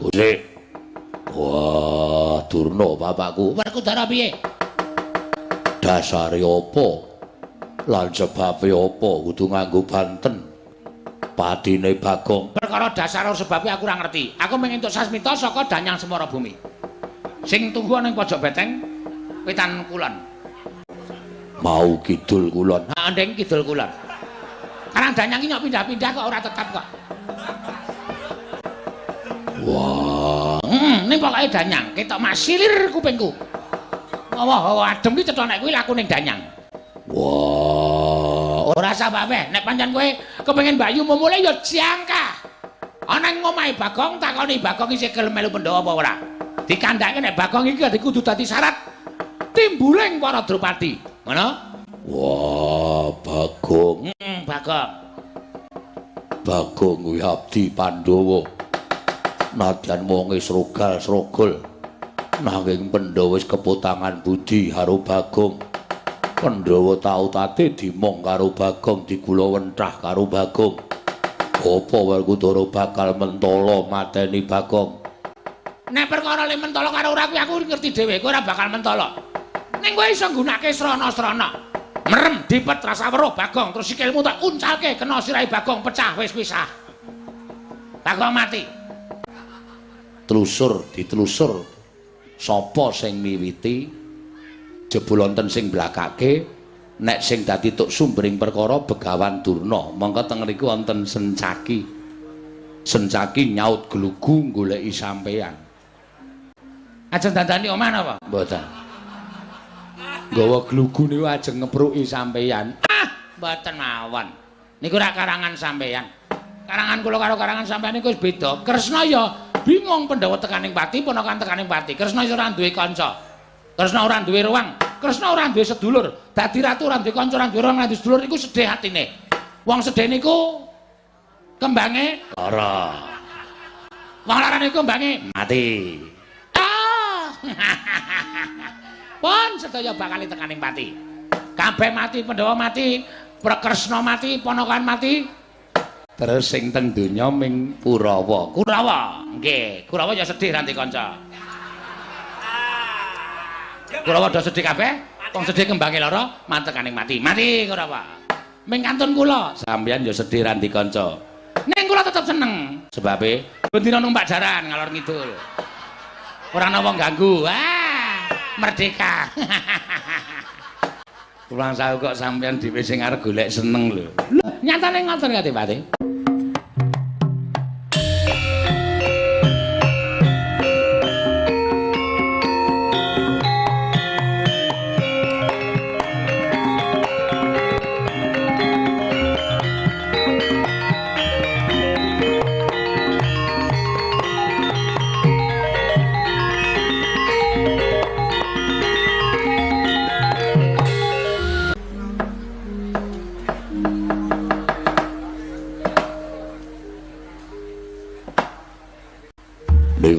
Sik. Wah, Durna bapakku. Werkudara piye? Dasare apa? Lan sebabe apa kudu nganggo banten? Patine Bagong. Perkara dasar sebabe aku ora ngerti. Aku mung entuk sasmita saka Danyang Semara Bumi. Sing tunggu ana ing pojok beteng wetan kulon. Mau kidul kulon. Ha, ndeng kidul kulon. Karang Danyang iki nyok pindah-pindah kok ora tetap kok. Wah, ning pokoke Danyang ketok masilir kupingku. Wah, adem ki cetha nek kuwi laku ning Danyang. Wah, ora sababe nek pancen kowe kepengin Bayu mumule ya jangka. Ana ing omahe Bagong takoni Bagong isih gelem melu Pandhawa apa ora. Dikandhake nek Bagong iki kudu dadi syarat timbuling para Drupadi. Ngono? Wah, Bagong. Bagong. Bagong kuwi abdi Pandhawa. Nadyan wonge srogal-srogol. Nanging Pandhawa wis keputangan budi karo Bagong. Pandhawa tau tate dimong karo Bagong, digula wentah karo Bagong. Apa Werkudara bakal mentala mateni Bagong? Nek perkara le mentala karo ora kuwi aku ngerti dhewe, kowe ora bakal mentala. Ning kowe iso nggunakake srana-srana. Merem dipet rasa weruh Bagong, terus sikilmu tak uncalke kena sirahe Bagong pecah wis kuwi sah. Bagong mati. Telusur ditelusur sapa sing miwiti? Jebul wonten sing blakake nek sing dadi tuk sumbering perkara Begawan Durna. Mongko teng mriku wonten Sencaki. Sencaki nyaut glugu goleki sampeyan. Ajeng dandani omah napa? Mboten. Nggawa glugu niku ajeng ngepruki sampeyan. Ah, mboten mawon. Niku rak karangan sampeyan. Karangan kula karo karangan sampeyan niku wis beda. Kresna ya bingung Pandhawa tekaning pati, ponakan tekaning pati. Kresna ya ora duwe kanca. Kresna ora duwe ruang, Kresna ora duwe sedulur. Dadi ratu ora duwe kanca, ora duwe ruang, ora duwe sedulur niku sedih atine. Wong sedih niku kembange lara. Wong lara niku kembange mati. Ah. Pun sedaya bakal tekaning pati. Kabeh mati, Pandhawa mati, Kresna mati, ponakan mati. Terus sing teng donya ming Kurawa. Kurawa, nggih. Kurawa ya sedih ranti kanca. Kurawa do sedih kabeh, wong sedih kembange lara, mantekaning mati. Mati Kurawa. Ming kantun kula, sampeyan ya sedih ranti kanca. Ning kula tetep seneng, sebabe bendina numpak jaran ngalor ngidul. Ora ana wong ganggu. Ah, merdeka. Pulang sahu kok sampeyan dhewe sing arep golek seneng lho. Lho, nyatane ngoten kate Pati.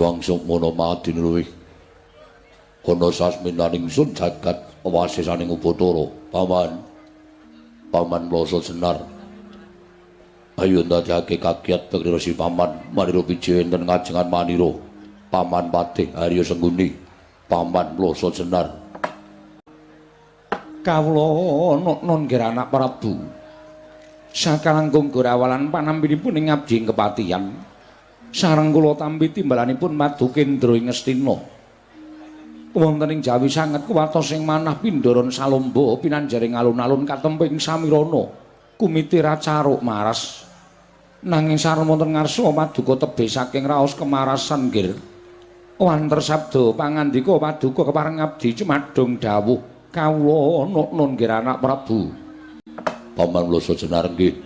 Wang sukmana madin luwih ana sasmitaning sun jagat wasisaning Upacara. Paman, Paman Mlasa Jenar, ayo ndadekake kagiat bekira si Paman manira piji enten ngajengan manira. Paman Patih Arya Sengguni, Paman Mlasa Jenar. Kawula nun nggih anak Prabu sakalangkung gorawalan panampinipun ing abdi ing kepatihan. Sareng kula tampi timbalanipun Madukendra ing Ngastina. Wonten ing Jawi sanget kuwatos ing manah pindharan salomba pinanjaring alun-alun katemping samirana kumiti racaruk maras. Nanging sareng wonten ngarsa paduka tebih saking raos kemarasan nggir. Wanter sabda pangandika paduka kepareng abdi cumadung dawuh kawula nun nggih anak Prabu. Paman Mlasa Jenar nggih.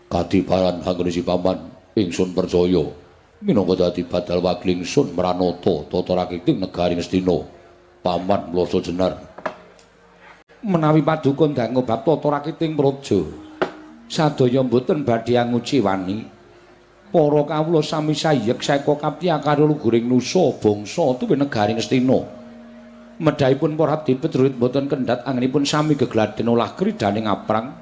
Kadiparan anggone si Paman ingsun percaya minangka dadi badal wakil ingsun mranata tata rakiting negari Ngastina. Paman Mlasa Jenar. Menawi paduka ndangu bab tata rakiting praja sadaya mboten badhe anguciwani. Para kawula sami sayek saeka kapti akarya luguring nusa bangsa tuwin negari Ngastina. Medhahipun para abdi prajurit mboten kendhat anggenipun sami gegladen olah kridaning aprang.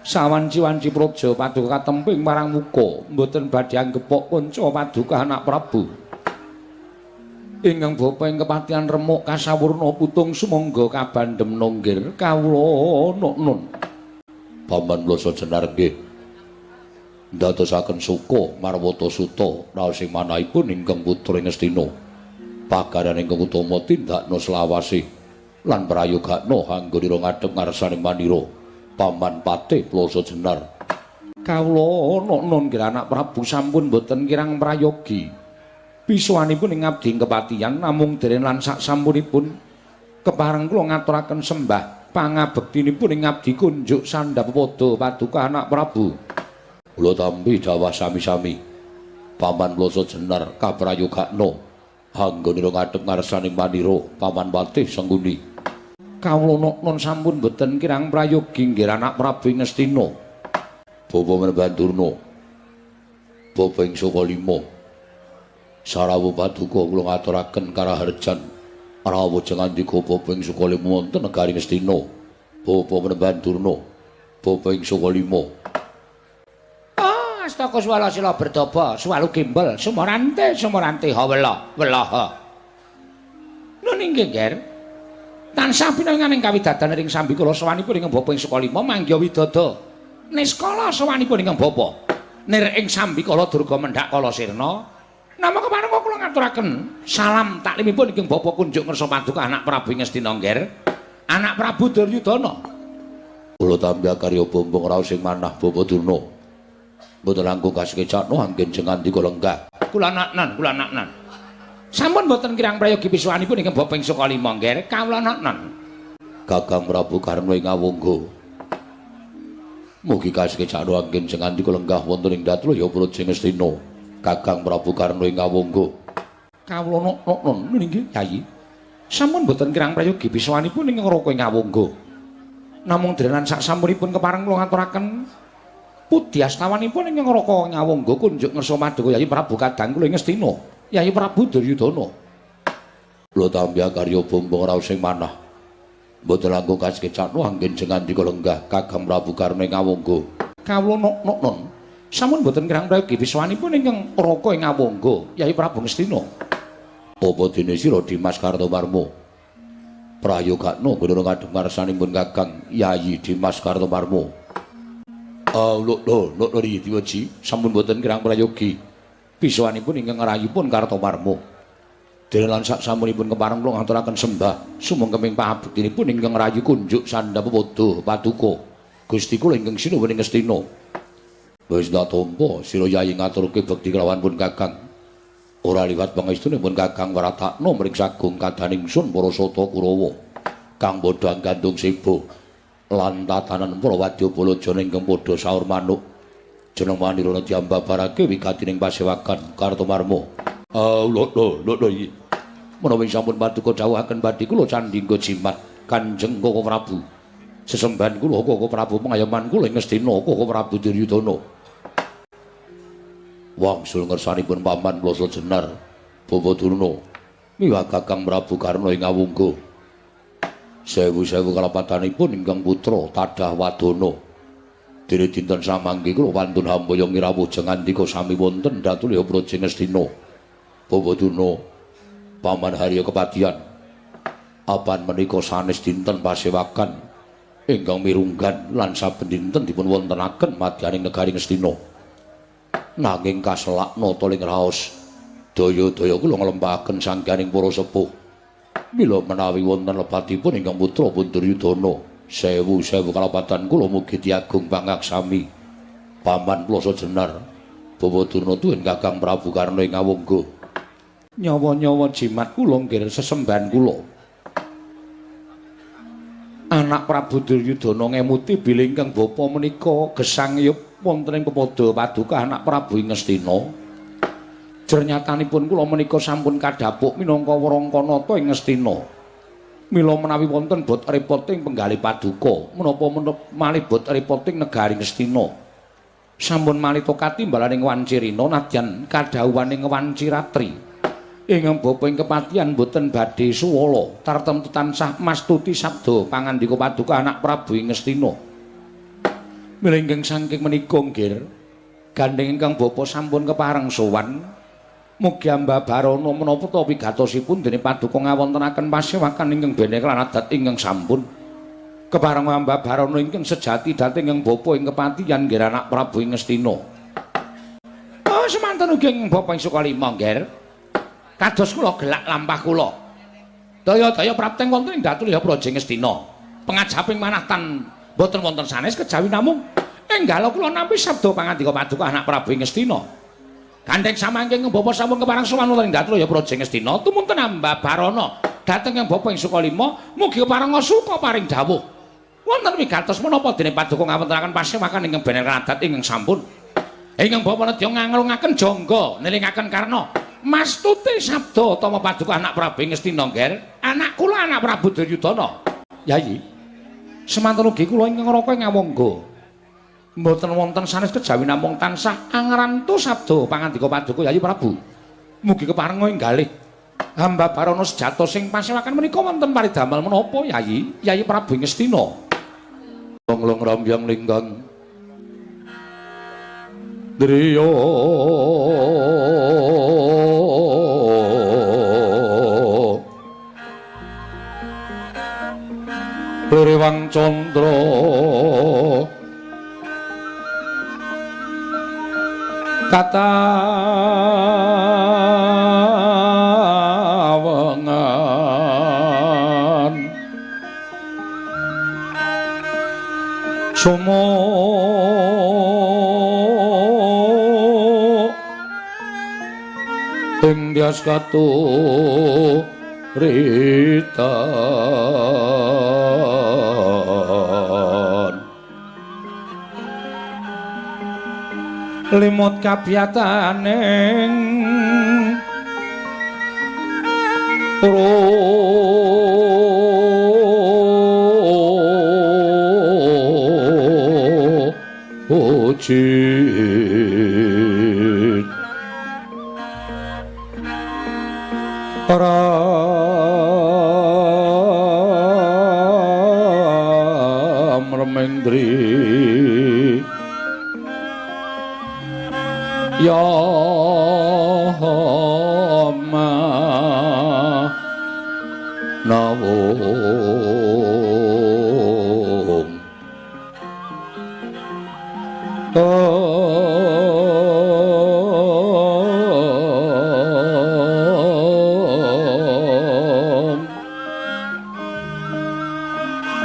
Sawanci-wanci praja paduka katemping marang muka, mboten badhe anggepok kanca paduka anak Prabu. Ingkang bapa ing kepatihan remuk kasawurna putung sumangga kabandhem nonggir kawula nun. Paman Ploso Jenar nggih ndadosaken suka marwata suta raos ing manahipun ingkang putra ing Ngastina. Pagaran ingkang utama tindakna selawase lan prayogakna anggonira ngadhep ngarsaning manira. Paman Patih Ploso Jenar. Kawula nun nggih anak Prabu sampun boten kirang prayogi. Pisuwanipun ing abdi kepatihan namung deren lan sak sampunipun kepareng kula ngaturaken sembah pangabektinipun ing abdi kunjuk sandhap pada paduka anak Prabu. Kula tampi dawah sami-sami. Paman Ploso Jenar kaprayogakna anggonira ngadhep ngarsaning manira Paman Patih Sengkuni. Kawula nun sampun boten kirang prayogi nggih anak Prabu ing Ngastina. Bapa Menemban Durna, bapa ing Sukalima, sarawuh paduka kula ngaturaken karaharjan rawuh jengandika bapa ing Sukalima wonten negari Ngastina. Bapa Menemban Durna, bapa ing Sukalima. Ah, astaka swala sila berdaba, swalu gembel, sumorante sumorante hawela, welaha. Nun inggih, Nger. Tansah pinanganing kawidadan ring sambikala sawanipun ingkang bapa ing Sukalima manggiha widada. Niskala sawanipun ingkang bapa nir ing sambikala durga mendhak kala sirna. Nama kepareng kula ngaturaken salam taklimipun ingkang bapa kunjuk ngersa paduka anak Prabu Ngastina Ngger, anak Prabu Duryudana. Kula tampi karya bombong raos ing manah Bapa Durna. Mboten langkung kasekecakno anggen jengandika lenggah. Kula naknan, kula naknan. Sampun boten kirang prayogi pisuwanipun ingkang bapa ing Sukalima Ngger, kawula naknan. Kakang Prabu Karna ing Awangga. Mugi kasekecakno anggen jengandika lenggah wonten ing Datlaya Praja Ngastina. Kakang Prabu Karna ing Awangga. Kawula naknan nggih, Yayi. Sampun boten kirang prayogi pisuwanipun ingkang Raka ing Awangga. Namung drenan sak sampunipun kepareng kula ngaturaken pudyastawanipun ingkang Raka ing Awangga kunjuk ngersa paduka Yayi Prabu kadang kula ing Ngastina. Yayi Prabu Duryudana. Kula tampi karya bombong raos ing manah. Mboten langkung kasekecakno anggen jengandika lenggah Kakang Prabu Karna ing Awangga. Kawula naknan. Sampun boten kirang prayogi pisuwanipun ingkang Raka ing Awangga, Yayi Prabu Ngastina. Apa dene sira Dimas Kartomarma? Prayogakna nggon ngadhep ngarsanipun Kakang Yayi Dimas Kartomarma. Ah, lho lho lho Diwaji, sampun boten kirang prayogi pisuwanipun ingkang ngrayipun Kartomarma. Dene lan sak sampunipun kepareng kula ngaturaken sembah sumengkeming pangabektinipun ingkang ngrayu kunjuk sandhap padha paduka Gusti kula ingkang sinuwun ing Ngastina. Wis tak tampa sira Yayi ngaturke bekti kelawan pun Kakang. Ora liwat pangestune pun Kakang wratakna mring sagung kadaning sun para sata Kurawa kang padha gandung seba lan tatanan para wadyabala jana ingkang padha saur manuk. Jeneng manirana diambabarake wigatining pasewakan Kartomarma. Ah, lho lho lho iki. Menawi sampun paduka dawuhaken badhe kula candhingga jimat Kanjeng Koko Prabu. Sesembahan kula Koko Prabu pengayoman kula ing Ngastina Koko Prabu Duryudana. Wangsul ngersanipun Paman Ploso Jenar, Bapa Durna, miwah Kakang Prabu Karna ing Awangga. Sewu-sewu kalapatanipun ingkang putra Tadah Wadana. Dene dinten samangke kula wantun hambaya ngirawuh jengandika sami wonten Datulya Praja Ngastina. Bapa Durna, Paman Harya Kepatihan. Apan menika sanes dinten pasewakan ingkang mirunggan lan saben dinten dipun wontenaken madyaning negari Ngastina. Nanging kaselak nata ling raos daya-daya kula nglempahaken sangganing para sepuh. Mila menawi wonten lepatipun ingkang putra pun Duryudana, sewu-sewu kalapatan kula mugi diagung pangaksami. Paman Ploso Jenar, Bapa Durna tuwin Kakang Prabu Karna ing Awangga. Nyawa-nyawa jimat kula nggih sesembahan kula. Anak Prabu Duryudana ngemuti bilih ingkang bapa menika gesang yup wonten ing pepadha paduka anak Prabu ing Ngastina. Jernyatanipun kula menika sampun kadhapuk minangka warangkanata ing Ngastina. Mila menawi wonten bot repot ing penggalih paduka, menapa malih bot repot ing negari Ngastina. Sampun malih katimbalaning wancirina nadyan kadhawuhaning wanciratri. Ingkang bapa ing kepatihan boten badhe suwala, tartemtu tansah mastuti sabda pangandika paduka anak Prabu ing Ngastina. Mila ingkang saking menika nggih, gandheng ingkang bapa sampun kepareng sowan. Mugi Ambabarana menapa ta wigatosipun dene paduka ngawontenaken pasewakan ingkang bene lan adat ingkang sampun. Kepareng Ambabarana ingkang sejati dhateng ingkang bapa ing kepatihan nggih anak Prabu ing Ngastina. Oh, semanten ugi ing bapa ing Sukalima nggih. Kados kula gelak lampah kula. Daya-daya prapteng wonten ing Datulya Praja Ngastina. Pengajaping manah tan boten wonten sanes kejawi namung enggalo kula nampi sabda pangandika paduka anak Prabu ing Ngastina. Gandheng samangke ing bapa sampun kepareng sowan wonten ing Datulya Praja Ngastina tumunten Ambabarana dhateng ing bapa ing Sukalima mugi kepareng suka paring dawuh. Wonten wigatos menapa dene paduka ngawontenaken pasewakan ingkang bener adat ingkang sampun. Ingkang bapa nedya nganglungaken jangga nelingaken karna mastute sabda tama paduka anak Prabu Ngastina nggih. Anak kula anak Prabu Duryudana. Yayi. Semanten ugi kula ingkang raka ing awangga. Mboten wonten sanes kejawi namung tansah angrantu sabda pangandika paduka Yayi Prabu. Mugi keparenga ing galih Ambabarana sejata sing pasewakan menika wonten paridamel menapa Yayi? Yayi Prabu Ngastina. Longlong rambyang linggang driya Rewang candra katawengan sumo ing dyas katuritan limut kabiyataning ujit ram remendri ya ma nawung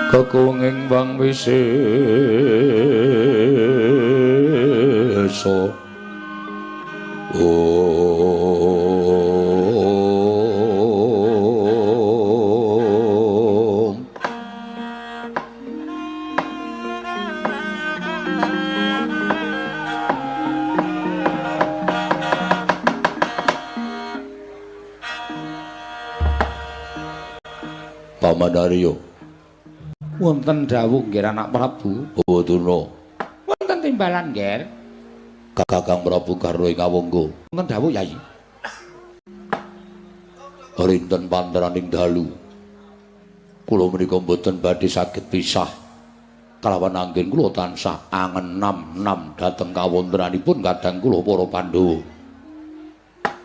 kekunging bang wisesa Om. Paman Arya wonten dawuh nggih anak Prabu Bawadurna. Wonten timbalan nggih. Kakang Prabu Karna ing awangga. Wonten dawuh Yayi. Rinten panteraning dalu. Kula menika mboten badhe saged pisah kalawan anggen kula tansah angenam-nam dhateng kawontenanipun kadang kula para Pandhawa.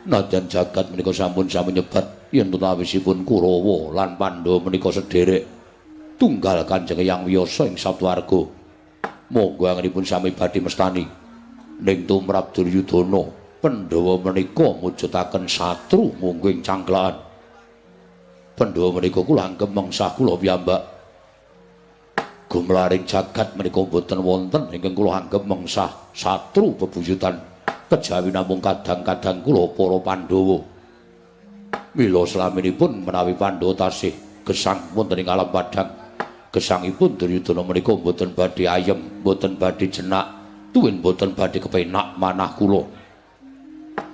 Nadyan jagat menika sampun sami nyebat yen tutawisipun Kurawa lan Pandhawa menika sederek tunggal Kanjeng Hyang Wiyasa ing Saptwarga. Monggo anggenipun sami badhe mestani ning tumrap Duryudana. Pandhawa menika mujudaken satru munggo ing cangklahan. Pandhawa menika kula anggep mengsah kula piyambak. Gumlaring jagat menika mboten wonten ingkang kula anggep mengsah satru bebuyutan kejawi namung kadang-kadang kula para Pandhawa. Mila slaminipun menawi Pandhawa tasih gesang wonten ing alam padhang, gesangipun Duryudana menika mboten badhe ayem, mboten badhe jenak, tuwin mboten badhe kepenak manah kula.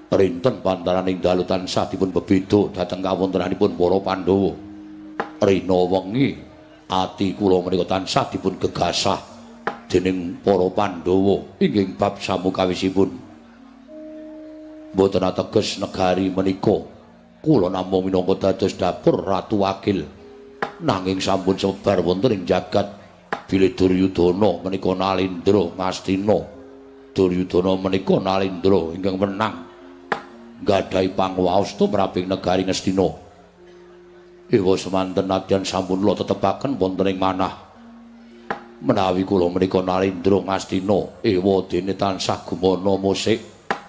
Rinten pantaraning dalu tansah dipun bebeda dhateng kawontenanipun para Pandhawa. Rina wengi ati kula menika tansah dipun gegasah dening para Pandhawa inggih bab samukawisipun. Mboten ateges negari menika kula namung minangka dados dapur ratu wakil, nanging sampun sebar wonten ing jagat Bilih Duryudana menika Nalendra Ngastina. Duryudana menika Nalendra ingkang menang nggadahi pangwaos tumraping negari Ngastina. Ewa semanten nadyan sampun kula tetepaken wonten ing manah. Menawi kula menika Nalendra Ngastina, ewa dene tansah gumana musik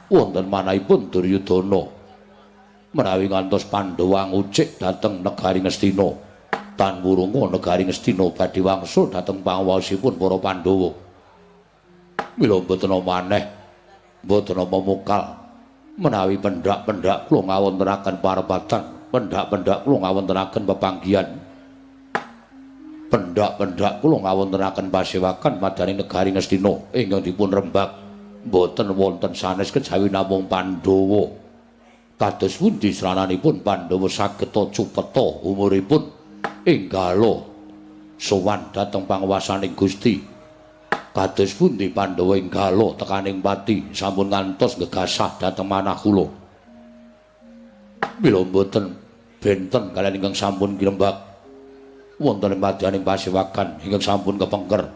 wonten manahipun Duryudana. Menawi ngantos Pandhawa ngucik dhateng negari Ngastina, tan wurunga negari Ngastina badhe wangsul dhateng pangwaosipun para Pandhawa. Mila mboten maneh, mboten mukal menawi pendak-pendak kula ngawontenaken parepatan, pendak-pendak kula ngawontenaken pepanggihan, pendak-pendak kula ngawontenaken pasewakan madaning negari Ngastina ingkang dipun rembak mboten wonten sanes kejawi namung Pandhawa. Kados pundi srananipun Pandhawa saged cupeta umuripun enggala sowan dhateng panguwasaning Gusti? Kados pundi Pandhawa enggala tekaning pati sampun ngantos gegasah dhateng manah kula? Mila mboten benten kaliyan ingkang sampun kirembak wonten ing madyaning pasewakan ingkang sampun kepengker.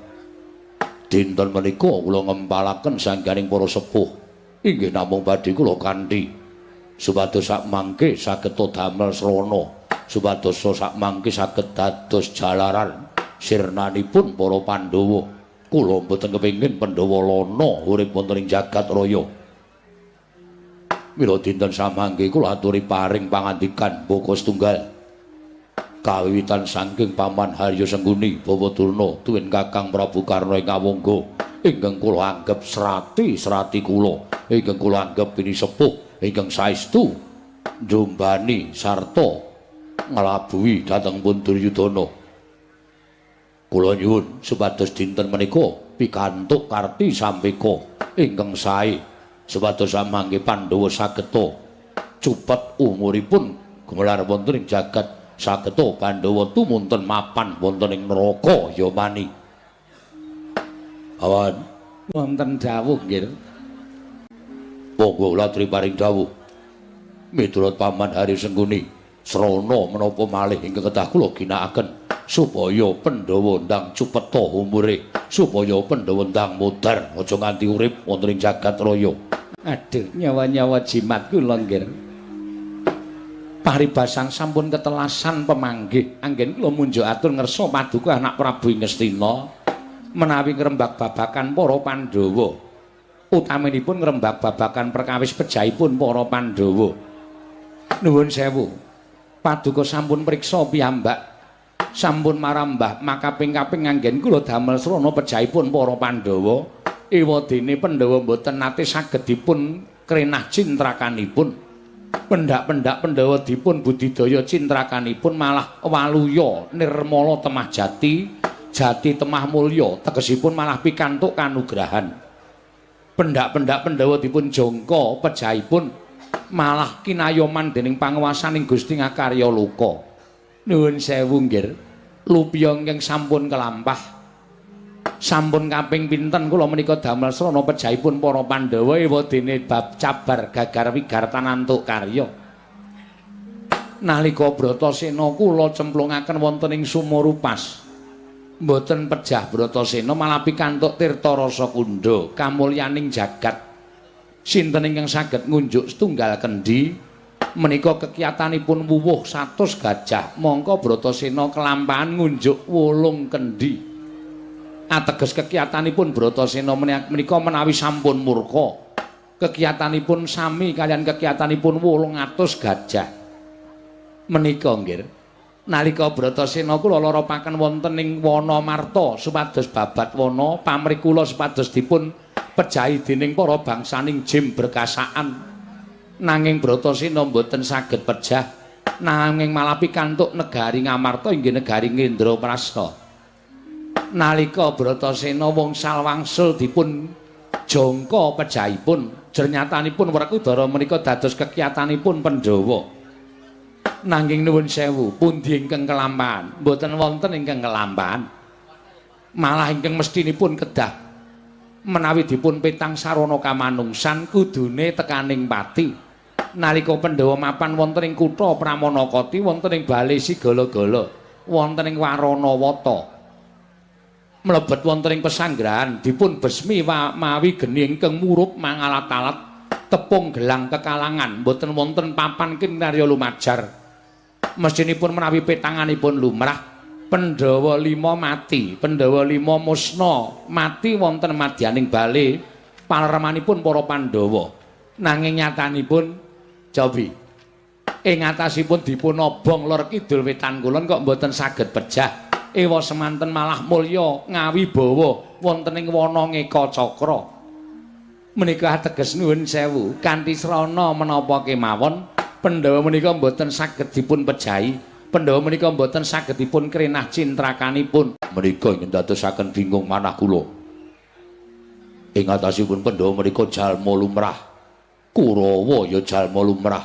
Dinten menika kula ngempalaken sangganing para sepuh inggih namung badhe kula kanthi supados sak mangke saged damel srana, supados sak mangke saged dados jalaran sirnanipun para Pandhawa. Kula mboten kepengin Pandhawa lana urip wonten ing jagat raya. Mila dinten samangke kula aturi paring pangandikan baka setunggal kawiwitan saking Paman Harya Sengkuni Bawa Durna tuwin Kakang Prabu Karna ing Awangga ingkang kula anggep srati-srati kula, ingkang kula anggep pinisepuh ingkang saestu njombani sarta nglabuhi dhateng pun Duryudana. Kula nyuwun supados dinten menika pikantuk karti sampeka ingkang sae supados samangke Pandhawa sageta cupet umuripun gumelar wonten ing jagat, sageta Pandhawa tumunten mapan wonten ing neraka Yamani. Awan wonten dawuh nggih. Monggo latri paring dawuh. Miturut Paman Harya Sengkuni, srana menapa malih ingkang kedah kula ginakaken supaya Pandhawa ndang cupeta umure, supaya Pandhawa ndang modar aja nganti urip wonten ing jagat raya. Aduh, nyawa-nyawa jimat kula nggih. Paribasan sampun ketelasan pemanggih, anggen kula munjuk atur ngersa paduka anak Prabu Ngastina menawi ngrembak babakan para Pandhawa. Utaminipun ngrembak babakan perkawis pejahipun para Pandhawa. Nuwun sewu. Paduka sampun priksa piyambak, sampun marambah makaping-kaping anggen kula damel srana pejahipun para Pandhawa. Ewadene Pandhawa mboten nate saged dipun krenah cintrakanipun. Pendak-pendak Pandhawa dipun budidaya cintrakanipun malah waluya nirmala temah jati, jati temah mulya, tegesipun malah pikantuk kanugrahan. Pendak-pendak Pandhawa dipun jangka pejahipun malah kinayoman dening panguwasaning Gusti Ngakarya Loka. Nuwun sewu nggih, lupiya ingkang sampun kelampah. Sampun kaping pinten kula menika damel srana pejahipun para Pandhawa ewadene bab cabar gagar wigartan antuk karya. Nalika Bratasena kula cemplungaken wonten ing sumur upas. Mboten pejah Bratasena malah pikantuk tirta rasa kundha kamulyaning jagat. Sinten ingkang saged ngunjuk setunggal kendi menika kekiyatanipun wuwuh 100 gajah, mongko Bratasena kelampahan ngunjuk 8 kendi. Ateges kekiyatanipun Bratasena menika menawi sampun murka, kekiyatanipun sami kaliyan kekiyatanipun 800 gajah. Menika nggih, nalika Bratasena kula loropaken wonten ing wana Marta supados babat wana pamrih kula supados dipun pejahi dening para bangsaning Jim berkasaan. Nanging Bratasena mboten saged pejah, nanging malah pikantuk negari Ngamarta inggih negari Ngendraprasta. Nalika Bratasena wongsal wangsul dipun jangka pejahipun, jernyatanipun Werkudara menika dados kekiyatanipun Pandhawa. Nanging nuwun sewu, pundi ingkang kelampahan? Mboten wonten ingkang kelampahan. Malah ingkang mestinipun kedah menawi dipun petang sarana kamanungsan kudune tekaning pati. Nalika Pandhawa mapan wonten ing kutha Pramanakati, wonten ing bale Sigala-gala, wonten ing Waranawata. Mlebet wonten ing pesanggrahan dipun besmi mawi geni ingkang murup mangalat-alat tepung gelang kekalangan, mboten wonten papan kinarya lumajar. Mestinipun menawi petanganipun lumrah, Pandhawa 5 mati, Pandhawa 5 musna mati wonten madyaning bale paleremanipun para Pandhawa. Nanging nyatanipun cobi ing atasipun dipun obong lor kidul wetan kulon kok mboten saged pejah. Ewa semanten malah mulya ngawibawa wonten ing wana Ngeka Cakra. Menika ateges nuwun sewu kanthi srana menapa kemawon Pandhawa menika mboten saged dipun pejahi. Pandhawa menika mboten saged dipun krenah cintrakanipun. Menika ingkang dadosaken bingung manah kula. Ing atasipun Pandhawa menika jalma lumrah. Kurawa ya jalma lumrah.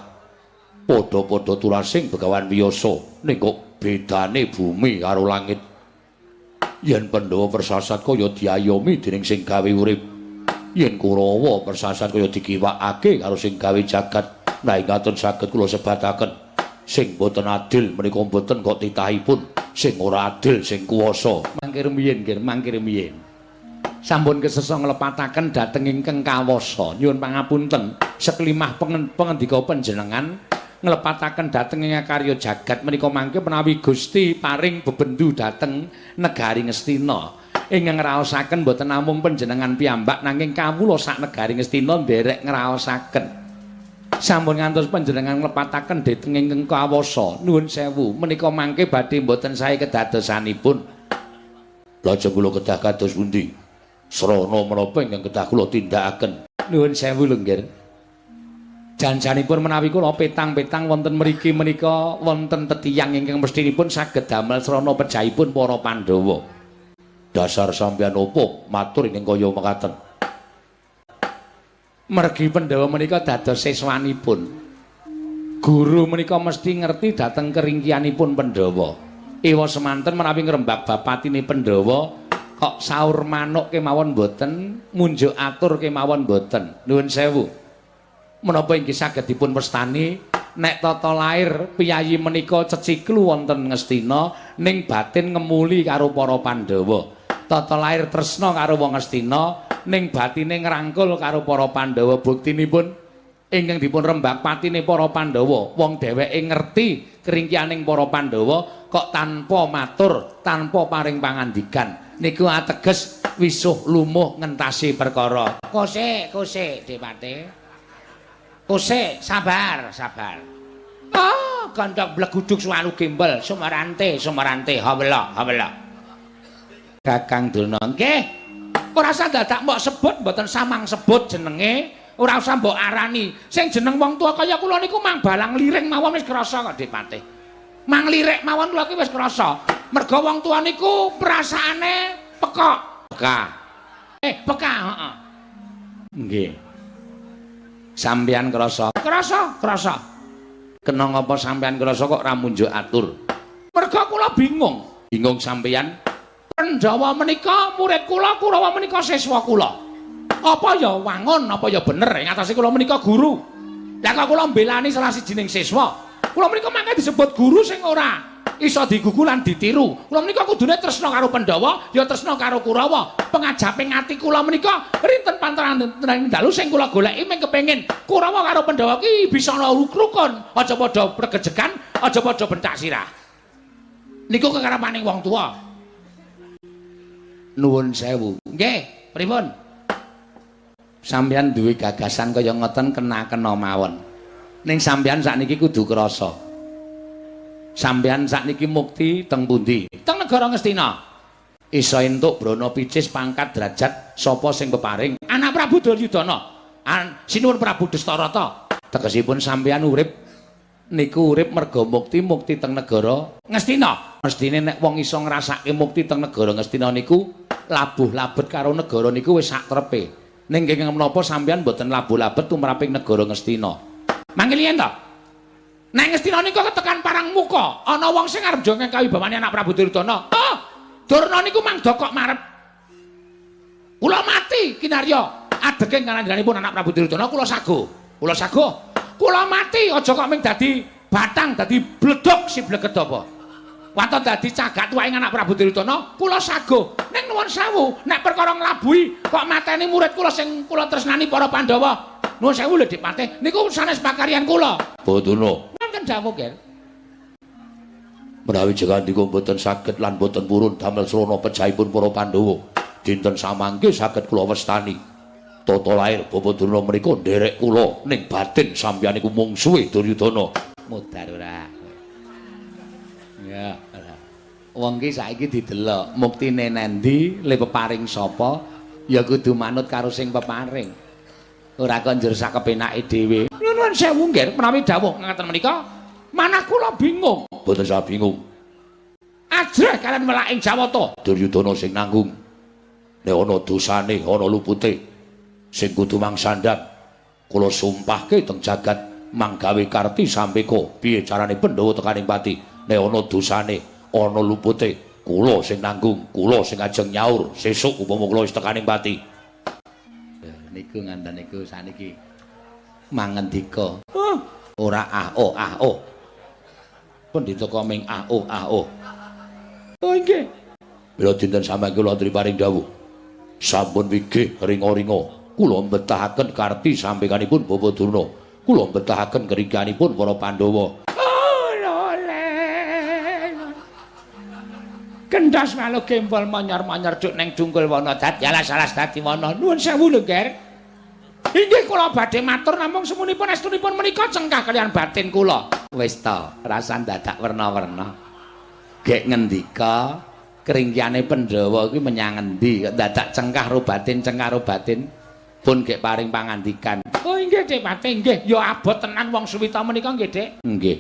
Padha-padha turasing Begawan Wiyasa, ning kok bedane bumi karo langit. Yen Pandhawa persasat kaya diayomi dening sing gawe urip. Yen Kurawa persasat kaya dikiwakake karo sing gawe jagat. Nah, ngaten saged kula sebataken. Sing boten adil menika mboten kok titahipun, sing ora adil sing kuwasa. Mangke rumiyin, nggih, mangke rumiyin. Sampun kesesa nglepataken dhateng ingkang kawasa. Nyuwun pangapunten, seklimah pengendika panjenengan nglepataken dhateng ing karya jagat menika mangke menawi Gusti paring bebendu dhateng negari Ngastina. Ingkang ngraosaken mboten namung panjenengan piyambak nanging kawula sak negari Ngastina nderek ngraosaken. Sampun ngantos panjenengan nglepataken dhateng ingkang kawasa. Nuwun sewu, menika mangke badhe mboten sae kedadosanipun. Lajeng kula kedah kados pundi? Srana menapa ingkang kedah kula tindakaken? Nuwun sewu lho, nggih. Janjanipun menawi kula petang-petang wonten mriki menika wonten tetiyang ingkang mestinipun saged damel srana pejahipun para Pandhawa. Dasar sampeyan opo matur ingkang kaya mekaten? Mergi Pandhawa menika dados siswanipun. Guru menika mesti ngerti dhateng keringkianipun Pandhawa. Ewa semanten menawi ngrembak bapatine Pandhawa kok saur manuk kemawon mboten, munjuk atur kemawon mboten. Nuwun sewu. Menapa inggih saged dipun wastani nek tata lair piyayi menika ceciklu wonten Ngastina ning batin ngemuli karo para Pandhawa. Tata lair tresna karo wong Ngastina ning batine ngrangkul karo para Pandhawa. Buktinipun ingkang dipun rembak patine para Pandhawa, wong dheweke ngerti keringkianing para Pandhawa kok tanpa matur, tanpa paring pangandikan. Niku ateges wisuh lumuh ngentasi perkara. Kosek, kosek, Depate. Kosek, sabar, sabar. Ah, gandhak bleguduk suwalu gembel, sumarante, sumarante, hawela, hawela. Kakang Durna, nggih. Ora usah dadak mbok sebut, mboten samang sebut jenenge, ora usah mbok arani. Sing jeneng wong tuwa kaya kula niku mang balang liring mawon wis krasa kok, Depate. Mang lirik mawon kula ki wis krasa. Merga wong tuwa niku perasaane pekok. Peka. Peka, heeh. Nggih. Sampeyan krasa? Krasa, krasa. Kena ngapa sampeyan krasa kok ora munjuk atur? Merga kula bingung. Bingung sampeyan? Pandhawa menika murid kula, Kurawa menika siswa kula. Apa ya wangun, apa ya bener ing atase kula menika guru. Lah kok kula mbelani salah sijining siswa. Kula menika mangke disebut guru sing ora iso digugu lan ditiru. Kula menika kudune tresna karo Pandhawa, ya tresna karo Kurawa. Pengajaping ati kula menika rinten pantaran dalu sing kula goleki mung kepengin Kurawa karo Pandhawa ki bisa ana rukun, aja padha pregejegan, aja padha bentak sirah. Niku kekarepaning wong tuwa. Nuwun sewu. Nggih, pripun? Sampeyan duwe gagasan kaya ngoten kena-kena mawon. Ning sampeyan sakniki kudu krasa. Sampeyan sakniki mukti teng pundi? Teng negara Ngastina. Iso entuk brana picis pangkat derajat sapa sing peparing? Anak Prabu Duryudana. Sinuwun Prabu Destarata. Tegesipun sampeyan urip niku urip merga mukti, mukti teng negara Ngastina. Mestine nek wong iso ngrasake mukti teng negara Ngastina niku labuh labet karo negara niku wis sak trepe. Ning kenging menapa sampeyan mboten labuh labet tumraping negara Ngastina? Mangke liyen to? Nek Ngastina niku ketekan parang muka, ana wong sing arep jongeng kawibawane anak Prabu Duryudana. Oh, Durna niku mang dokok marep. Kula mati kinarya adeging kanandhanipun anak Prabu Duryudana kula sago. Kula sago. Kula mati aja kok ming dadi batang, dadi bledok si bleget apa. Waton dadi cagak tuwaking anak Prabu Duryudana, kula saguh. Ning nuwun sewu, nek perkara nglabuhi kok mateni murid kula sing kula tresnani para Pandhawa. Nuwun sewu lho Dik Patih, niku sanes pakaryan kula. Badana. Wonten dawuh, Ger. Menawi jegandika mboten saged lan mboten purun damel srana pejahipun para Pandhawa, dinten samangke saged kula wastani. Tata lair Bapa Durna menika nderek kula ning batin sampeyan iku mungsuhe Duryudana. Mudar ora. Ya, ora. Wong ki saiki didelok muktine nendi, le peparing sapa, ya kudu manut karo sing peparing. Ora kok njur sak kepenake dhewe. Nuwun sewu nggih, menawi dawuh ngaten menika, manah kula bingung. Mboten sah bingung. Ajrih kalian welaking Jawata. Duryudana sing nanggung. Nek ana dosane, ana lupute, sing kudu mangsandhang. Kula sumpahke teng jagat manggawe karti sampeka piye carane Pandhawa tekaning pati. Nek ana dosane, ana lupute, kula sing nanggung, kula sing ajeng nyaur sesuk upama kula wis tekaning pati. Niku nganten niku saniki mangendika. Ora ah oh ah oh. Pendhita ming ah oh ah oh. Oh nggih. Mila dinten samangke kula aturi paring dawuh. Sampun wigih ringa-ringa kula mbetahaken karti sampekanipun Bapa Durna. Kula mbetahaken keringkihanipun para Pandhawa. Oh lole. Kendas malu gembol monyor-monyor duk neng dungkul wana dadi alas-alas dadi wana. Nuwun sewu lho, Ger. Inggih kula badhe matur namung semunipun estunipun menika cengkah kaliyan batin kula. Wis ta, rasan dadak werna-werna. Gek ngendika keringkihane Pandhawa kuwi menyang endi kok dadak cengkah ro batin, cengkah ro batin. Pun gek paring pangandikan. Oh inggih Dik Patih, nggih. Ya abot tenan wong suwita menika nggih, Dik. Nggih.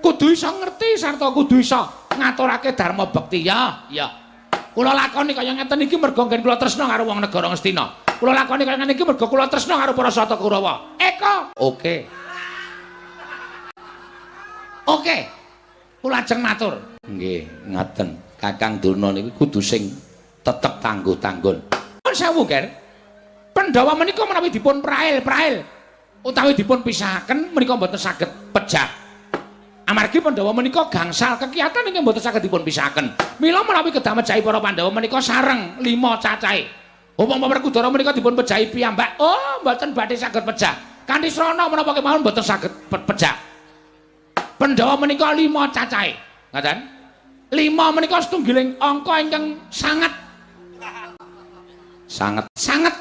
Kudu iso ngerti sarta kudu iso ngaturake dharma bekti ya. Ya. Kula lakoni kaya ngeten iki mergo nggen kula tresna karo wong negara Ngastina. Kula lakoni kaya ngene iki mergo kula tresna karo para Sata Kurawa. Eko. Oke. Oke. Kula ajeng matur. Nggih, ngaten. Kakang Durna niku kudu sing tetep tangguh-tanggun. Nuwun sewu, Ger. Pandhawa menika menawi dipun prael-prael utawi dipun pisahaken menika mboten saged pejah. Amargi Pandhawa menika gangsal kekiatan ingkang mboten saged dipun pisahaken. Mila menawi kedah mejahi para Pandhawa menika sareng 5 cacahe. Upama Werkudara menika dipun pejahi piyambak, oh mboten badhe saged pejah. Kanthi srana menapa kemawon mboten saged pejah. Pandhawa menika 5 cacahe. Ngaten? 5 menika setunggiling angka ingkang sangat sangat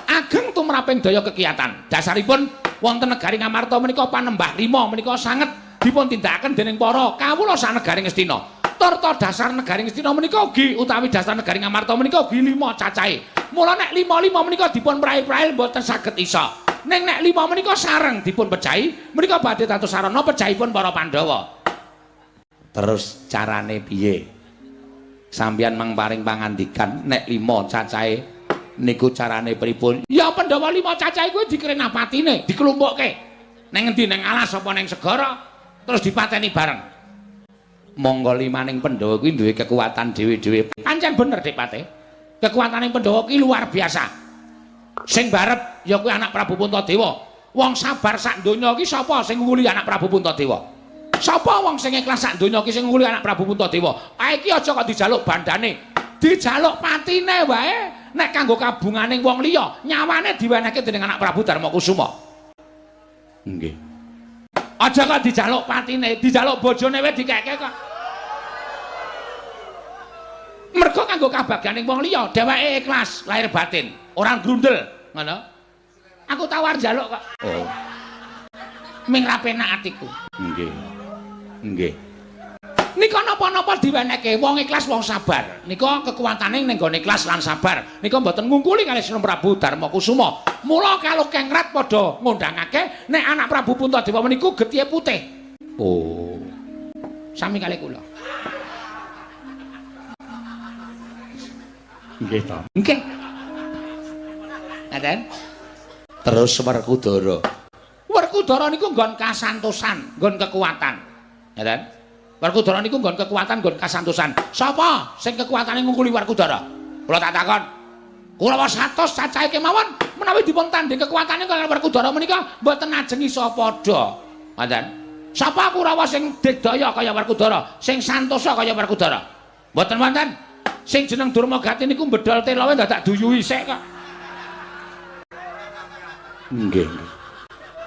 ageng tumraping daya kekiatan. Dasaripun wonten negari Ngamarta menika panembah 5 menika sanget dipun tindakaken dening para kawula sanegari Ngastina. Turta dasar negari Ngastina menika ugi utawi dasar negari Ngamarta menika ugi 5 cacahe. Mula nek 5-5 menika dipun prail-prail mboten saged isa. Ning nek 5 menika sareng dipun pejahi, menika badhe dados sarana pejahipun para Pandhawa. Terus carane piye? Sampeyan mang paring pangandikan nek 5 cacahe niku carane pripun? Ya Pandhawa 5 cacahe kuwi dikrenah patine, diklumpukke. Neng endi, neng alas apa neng segara, terus dipateni bareng. Monggo limaning Pandhawa kuwi duwe kekuatan dhewe-dhewe. Pancen bener Dik Patih. Kekuatane Pandhawa kuwi luar biasa. Sing barep ya kuwi anak Prabu Puntadewa. Wong sabar sak donya iki sapa sing nguli anak Prabu Puntadewa? Sapa wong sing ikhlas sak donya iki sing nguli anak Prabu Puntadewa? Ah iki aja kok dijaluk bandane, dijaluk patine wae. Nek kanggo kabunganing wong liya, nyawane diwenehke dening anak Prabu Darmakusuma. Nggih. Aja kok dijaluk patine, dijaluk bojone wae dikeke kok. Mergo kanggo kabagyaning wong liya, dheweke ikhlas lahir batin, ora grundel, ngono. Aku tawar njaluk kok. Oh. Ming ra penak atiku. Nggih. Nggih. Nika napa-napa diwenehke wong ikhlas wong sabar. Nika kekuatane ning gone ikhlas lan sabar. Nika mboten ngungkuli kalih Sri Prabu Darmakusuma. Mula kalokengrat padha ngundangake nek anak Prabu Puntadewa meniku getihe putih. Oh. Sami kalih kula. Nggih to. Nggih. Ngaten. Terus Werkudara. Werkudara niku nggon kasantosan, nggon kekuatan. Ngaten. Werkudara niku nggon kekuatan, nggon kasantosan. Sapa sing kekuatane ngungkuli Werkudara? Kula tak takon. Kula 100 cacahe kemawon menawi dipun tandhing kekuatane kaliyan Werkudara menika mboten ajeng iso padha. Ngaten. Sapa Kurawa sing digdaya kaya Werkudara, sing santosa kaya Werkudara? Mboten wonten. Sing jeneng Durmagati niku bedol telowe dadak duyuhi sik kok. Nggih, nggih.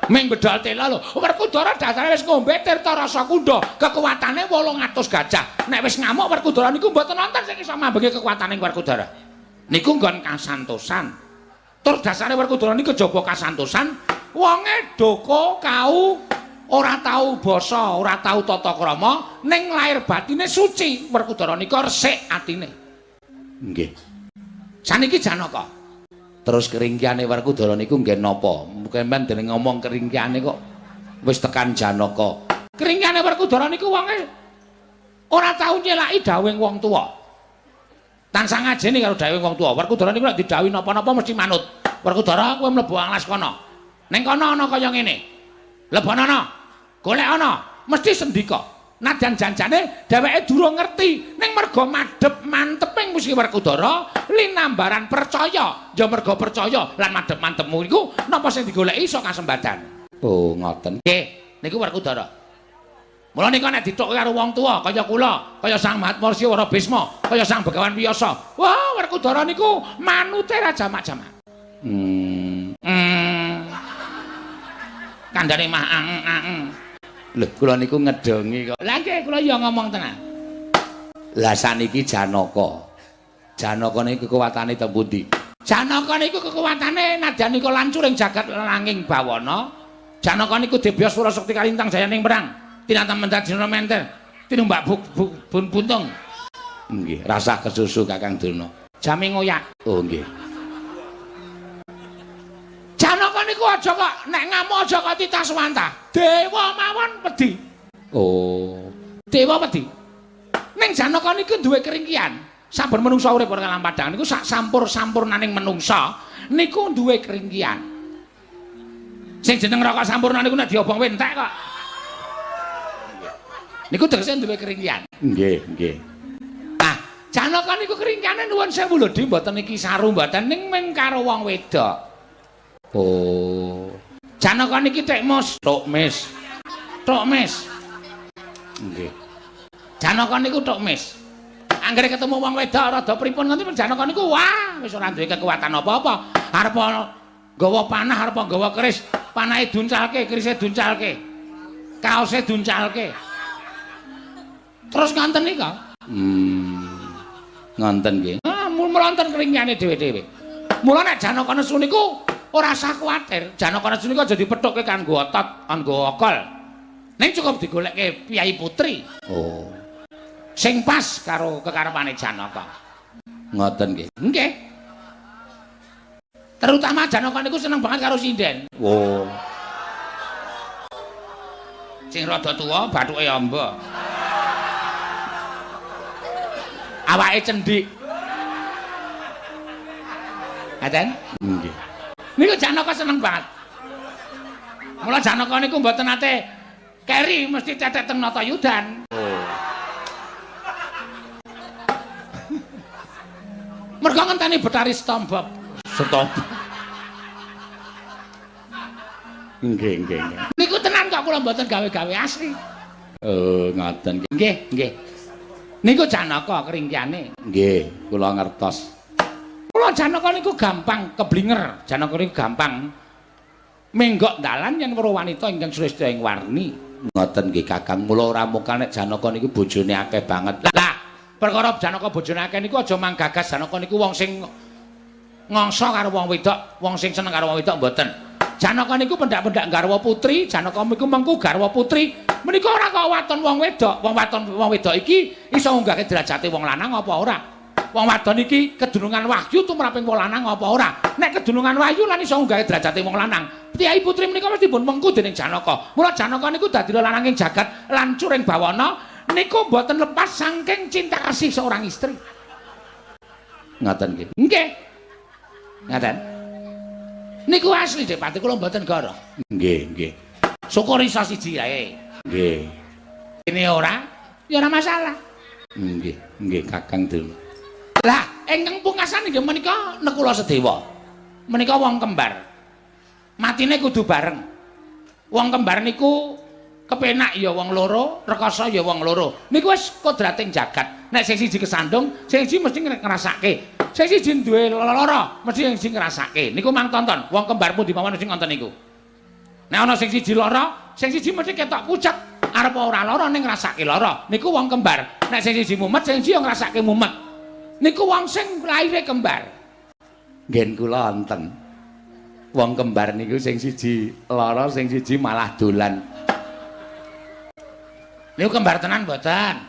Ming bedol tela lho. Werkudara dasare wis ngombe Tirta Rasa Kunda, kekuatane 800 gajah. Nek wis ngamuk Werkudara niku mboten wonten sing iso mambengi kekuatane Werkudara. Niku nggon kasantosan. Tur dasare Werkudara niku kejaba kasantosan, wonge doko kau ora tau basa, ora tau tata krama, ning lair batine suci. Werkudara nika resik atine. Nggih. Saniki Janaka. Terus keringkiane Werkudara niku nggih napa? Mungkin men dene ngomong keringkiane kok wis tekan Janaka. Keringkiane Werkudara niku wonge ora tau nyelaki dawuhing wong tuwa. Tansah ngajeni karo dawuhing wong tuwa. Werkudara niku nek didhawuhi napa-napa mesti manut. Werkudara kowe mlebu alas kono. Ning kono ana kaya ngene. Lebonono. Golek ana, mesti sendika. Nadyan janjane dheweke durung ngerti, ning merga madhep manteping mesti Werkudara linambaran percaya. Ya merga percaya lan madhep mantepmu iku napa sing digoleki iso kasembadan. Oh, ngoten. Nggih, niku Werkudara. Mula nika nek dithukke karo wong tuwa kaya kula, kaya Sang Mahatma Rsi Wara Bisma, kaya Sang Begawan Wiyasa. Wah, Werkudara niku manute raja jamak-jamak. Kandhane mah ang-ang. Lho, kula niku ngedongi kok. Lah nggih, kula ya ngomong tenan. Lah saniki Janaka. Janaka niku kekuatane teng pundi? Janaka niku kekuatane nadyan nika lancur ing jagat langing bawana. Janaka niku debya swara sekti kalintang jayaning perang. Tinatan mendat dina menter. Tinumbak bun buntung. Nggih, rasah kesusu Kakang Durna. Jame ngoyak. Oh, nggih. Janaka niku aja kok nek ngamuk aja kok titaswantah. Dewa mawon wedi. Oh. Dewa wedi. Ning Janaka niku duwe keringkian. Saben menungsa urip ora alam padang niku sak sampur-sampurnaning menungsa niku duwe keringkian. Sing jeneng rokok sampurna niku nek diobong entek kok. Niku tegese duwe keringkian. Nggih, nggih. Nah, Janaka niku keringkiane nuwun sewu lho, Dik, mboten iki saru mboten ning ming karo wong wedok. Oh. Janaka niki tek mus, tok mis. Tok mis. Nggih. Janaka niku tok mis. Anggere ketemu wong wedok rada pripun ngoten Janaka niku wah wis ora duwe kekuatan apa-apa. Arep nggawa panah, arep nggawa keris, panahe duncalke, kerise duncalke. Kaose duncalke. Terus ngonten nika. Ngonten nggih. Ah, mula wonten keringkiane dhewe-dhewe. Mula nek Janaka nesu niku ora usah kuwatir. Janaka nesu niku aja dipethukke kanggo otot, kanggo okol. Ning cukup digolekke piyai putri. Oh. Sing pas karo kekarepane Janaka. Ngoten nggih. Nggih. Terutama Janaka niku seneng banget karo sinden. Oh. Sing rada tuwa bathuke amba. Awake cendhik. Ngaten? Nggih. Niku Janaka seneng banget. Mula Janaka niku mboten nate keri mesti cetek teng Natayudan. Oh. Mergo ngenteni Betari Stomba. Stop. Nggih, nggih, nggih. Niku tenan kok kula mboten gawe-gawe asli. Oh, ngoten. Nggih, nggih. Niku Janaka keringkiane. Nggih, kula ngertos. Kula Janaka niku gampang keblinger. Janaka niku gampang menggok dalan yen weruh wanita ingkang sresta ing warni. Ngoten nggih Kakang. Mula ora mokal nek Janaka niku bojone akeh banget. Lah, perkara Janaka bojone akeh niku aja manggagas Janaka niku wong sing ngangsa karo wong wedok, wong sing seneng karo wong wedok mboten. Janaka niku pendak-pendak garwa putri, Janaka niku mengku garwa putri. Menika ora kok waton wong wedok, wong waton wong wedok iki iso ngunggahke derajate wong lanang apa ora? Wong wadon iki kedunungan wahyu tumraping wong lanang apa ora? Nek kedunungan wahyu lan iso ngunggahke derajate wong lanang. Priyayi putri menika mesti dipun mengku dening Janaka. Mula Janaka niku dadi lananging jagat lancur ing bawana niku mboten lepas saking cinta kasih seorang istri. Ngoten nggih. Nggih. Ngaten. Niku asli Dik Pati kula mboten goro. Nggih, nggih. Syukur iso siji ae. Nggih. Ini ora, ya ora masalah. Nggih, nggih Kakang Durna. Lah, ingkang pungkasan inggih menika Nekula Sedewa. Menika wong kembar. Matine kudu bareng. Wong kembar niku Kepenak ya wong loro, rekoso ya wong loro. Niku wis kodrating jagat. Nek sing siji kesandung, sing siji mesti ngrasake. Sing siji duwe lara, mesti sing siji ngrasake. Niku mang tonton, wong kembar pundi mawon sing ngonten niku. Nek ana sing siji lara, sing siji mesti ketok pucet. Arep ora lara ning ngrasake lara. Niku wong kembar. Nek sing siji mumet, sing siji ya ngrasake mumet. Niku wong sing laire kembar. Nggen kula wonten. Wong kembar niku sing siji lara, sing siji malah dolan. Niku kembar tenan mboten?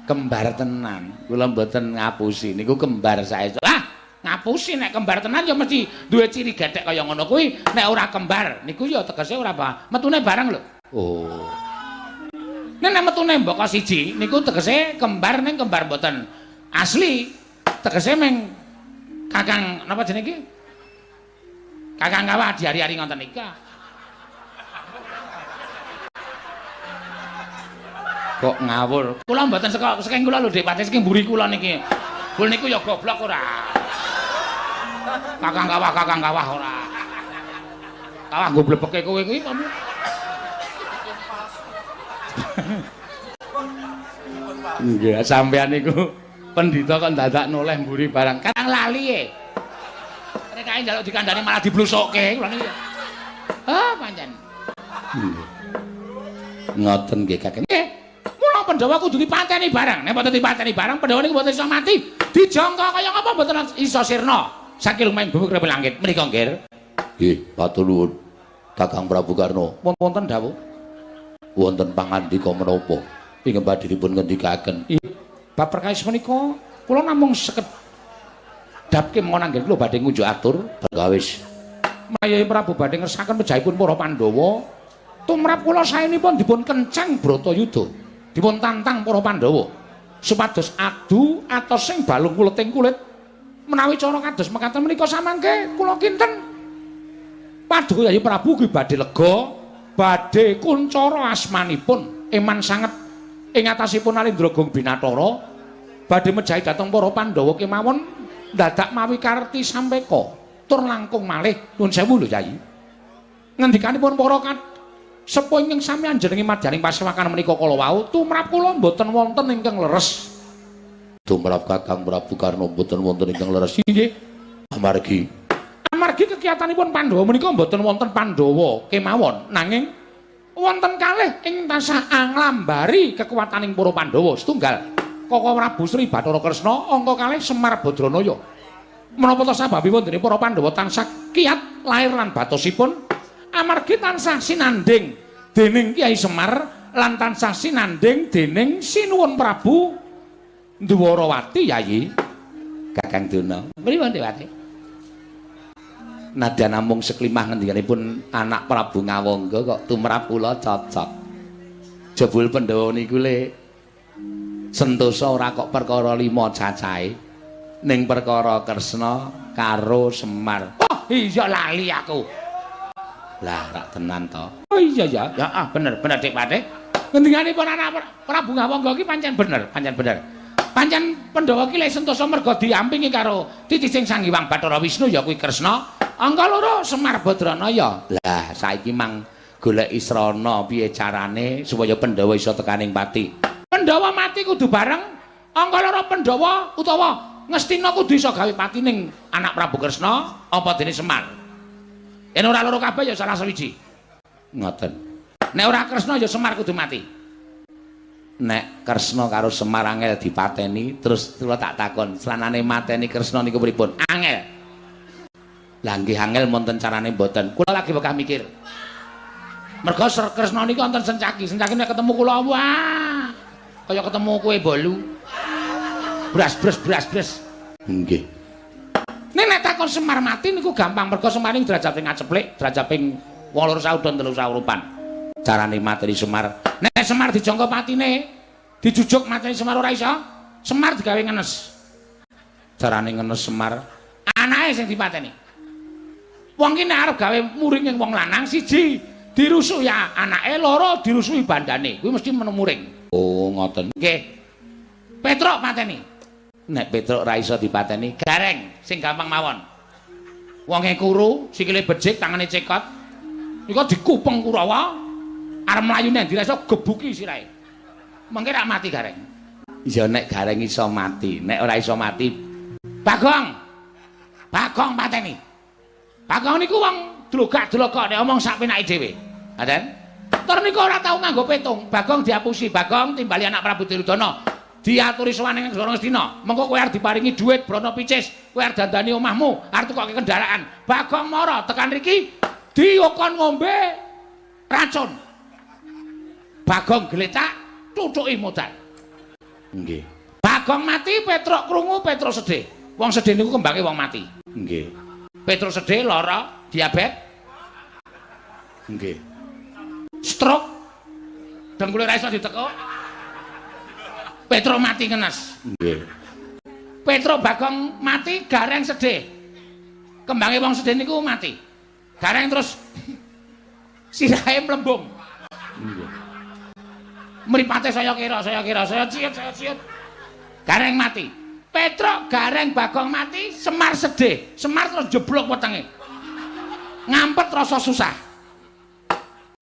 Kembar tenan. Kula mboten ngapusi. Niku kembar saestu. Ah, ngapusi nek kembar tenan ya mesti duwe ciri gethek kaya ngono kuwi. Nek ora kembar niku ya tegese ora apa. Metune bareng lho. Oh. Nek metune mbaka siji niku tegese kembar ning kembar mboten asli. Tegese meng kakang napa jenenge iki? Kakang kawah diari-ari ngoten iki. Kok ngawur? Kula mboten saka saking kula lho Dik Pati, saking mburi kula niki. Bul niku ya goblok ora. Kakang kawah ora. Kawah nggo blebeke kowe kuwi apa? Nggih, sampean niku pendhita kok dadak noleh mburi barang. Kadang lali e. Rekake njaluk dikandani malah diblusukke kula niki. Ah, pancen. Nggih. Ngoten nggih Kakang. Nggih. Mula Pandhawa kudu dipateni barang. Nek mboten dipateni barang, Pandhawa niku mboten iso mati. Dijangka kaya ngapa mboten iso sirna. Saking lumayan bumi krepel langit. Menika nggih. Nggih, matur nuwun. Kakang Prabu Karna. Wonten dawuh. Wonten pangandika menapa ingkang badhe dipun ngendikaken? Bab perkawis menika kula namung sekedhap kemawon anggen kula badhe ngunjuk atur perkawis. Mayahe Prabu badhe ngersakaken pejahipun para Pandhawa. Tumrap kula saenipun dipun kencang Bratayuda. Dipun tantang para Pandhawa supados adu atos sing balung kuleting kulit. Menawi cara kados mekaten menika samangke kula kinten Paduka Yayi Prabu ugi badhe lega, badhe kuncara asmanipun eman sanget ing atasipun Alindra Gong Binatara badhe mejahi dhateng para Pandhawa kemawon dadak mawi karti sampeka tur langkung malih. Nuwun sewu lho Yayi. Ngendikanipun para sepuh ingkang sami anjenengi madyaning pasewakan menika kala wau tumrap kula mboten wonten ingkang leres. Tumrap Kakang Prabu Karna mboten wonten ingkang leres. Nggih. Amargi amargi kekiyatanipun Pandhawa menika mboten wonten Pandhawa kemawon nanging wonten kalih ing tansah anglambari kekuwataning para Pandhawa setunggal Koko Prabu Sri Bathara Kresna angka kalih Semar Badranaya. Menapa ta sababipun dene para Pandhawa tansah kiat lair lan batosipun amargi tansah sinandhing dening Kyai Semar lan tansah sinandhing dening Sinuwun Prabu Dwarawati Yayi. Kakang Duna. Pripun Dewati? Nadyan namung seklimah ngendikanipun anak Prabu Ngawangga kok tumrap kula cocok. Jebul Pandhawa niku le sentosa ora kok perkara 5 cacahe ning perkara Kresna karo Semar. Oh iya lali aku. Lah rak tenan to. Oh iya ya. Ya ah bener bener Dik Patih. Ngendikanipun anak Prabu Ngawangga iki pancen bener, pancen bener. Pancen Pandhawa ki le sentosa merga diampingi karo titising Sang Hyang Bathara Wisnu ya kuwi Kresna. Angka loro Semar Badranaya. Lah saiki mang golek srana piye carane supaya Pandhawa iso tekaning pati. Pandhawa mati kudu bareng. Angka loro Pandhawa utawa Ngastina kudu iso gawe pati ning anak Prabu Kresna apa dene Semar. Yen ora loro kabeh ya salah sawiji. Ngoten. Nek ora Kresna ya Semar kudu mati. Nek Kresna karo Semar angel dipateni, terus kula tak takon, sranane mateni Kresna niku pripun? Angel. Lah nggih angel wonten carane mboten. Kula lagi wegah mikir. Mergo Kresna niku wonten sencaki, sencaki nek ketemu kula wah kaya ketemu kue bolu. Bras bres bras bres. Nggih. Nek nek takon Semar mati niku gampang mergo Semar niku derajate ngaceplik, derajat ping 8 saudon 3 saurupan. Carane mateni Semar. Nek Semar dijangka patine, dijujuk mateni Semar ora iso. Semar digawe ngenes. Carane ngenes Semar, anake sing dipateni. Wong ki nek arep gawe muring ing wong lanang siji dirusuhi anake, loro dirusuhi bandane. Kuwi mesti muring. Oh, ngoten. Nggih. Petruk mateni. Nek Petruk ra iso dipateni, gareng sing gampang mawon. Wonge kuru, sikile becik, tangane cekot. Iku dikupeng Kurawa. Arep mlayu nang ndi iso gebuki sirahe. Mengke rak mati Gareng. Ya nek Gareng iso mati, nek ora iso mati Bagong. Bagong pateni. Bagong niku wong dlogak-dlogok nek omong sak penake dhewe. Ngaten? Tur niku ora tau nganggo petung. Bagong diapusi, Bagong timbali anak Prabu Duryudana. Diaturi sowan ing negara Ngastina. Mengko kowe arep diparingi dhuwit brana picis, kowe arep dandani omahmu, arep tukoke kendaraan. Bagong mara tekan riki diokon ngombe racun. Bagong gletak, tutuki modal. Nggih. Bagong mati, Petruk krungu, Petruk sedih. Wong sedih niku kembange wong mati. Nggih. Petruk sedih, lara, diabetes. Nggih. Stroke. Dengkule ora iso ditekuk. Petruk mati ngenes. Nggih. Petruk Bagong mati, Gareng sedih. Kembange wong sedih niku mati. Gareng terus sirahe mlembung. Nggih. Mripate saya kira, saya kira, saya ciut, saya ciut. Gareng mati. Petruk Gareng Bagong mati, Semar sedih. Semar terus jeblok wetenge. Ngampet rasa susah.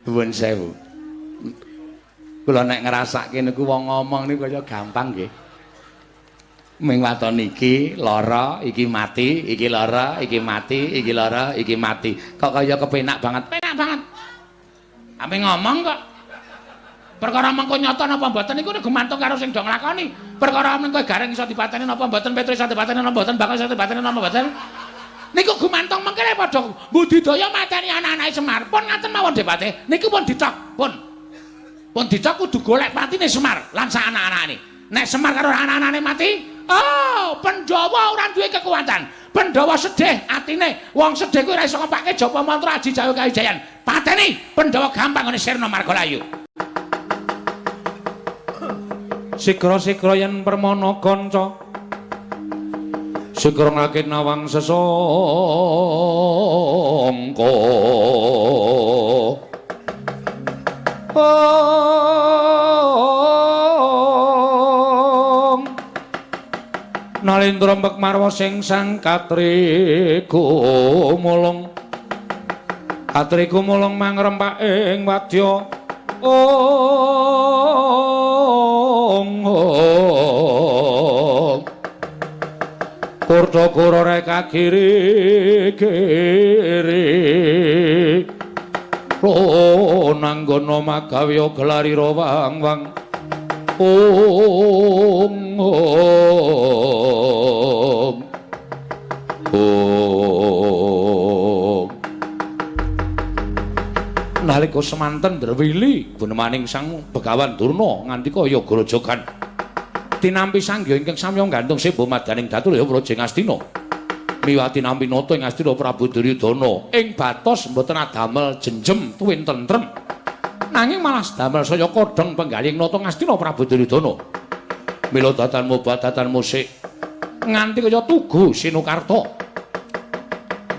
Nuwun sewu. Kula nek ngrasake niku wong ngomong niku kaya gampang nggih. Ming waton iki lara, iki mati, iki lara, iki mati, iki lara, iki mati. Kok kaya kepenak banget. Penak banget. Ame ngomong kok. Perkara mengko nyata napa mboten niku gumantung karo sing do nglakoni. Perkara mengko Gareng iso dipateni napa mboten, Petruk iso dipateni napa mboten, Bagong iso dipateni napa mboten. Niku gumantung mengkene padha budidaya mateni anak-anake Semar. Pun ngaten mawon debate. Niku pun dicok, pun. Pun dicok kudu golek patine Semar lan sak anak-anake. Nek Semar karo anak-anake mati, oh, Pandhawa ora duwe kekuatan. Pandhawa sedih atine. Wong sedih kuwi ora iso ngepake japa mantra aji jawa kawijayan. Pateni Pandhawa gampang ngene sirna margalayu. Sigra-sigra yen permana kanca sigra ngakit nawang sesangka. Ong Nalendra mbek marwa sing sang katriku mulung. Katriku mulung mangrempak ing wadya. Ong ong Kurta-kura reka kiri kiri Ronanggana magawya gelarira wang-wang. Ong ong ong. Nalika semanten Drewili gunemaning Sang Begawan Durna nganti kaya grojogan. Tinampi sanggya ingkang samya nggantung seba madaning datu ya Praja Ngastina. Miwah tinampi nata ing Ngastina Prabu Duryudana ing batos mboten adamel jenjem tuwin tentrem. Nanging malah damel saya kodheng penggalih nata Ngastina Prabu Duryudana. Mila datan mubadatan musik nganti kaya tugu Sinukarta.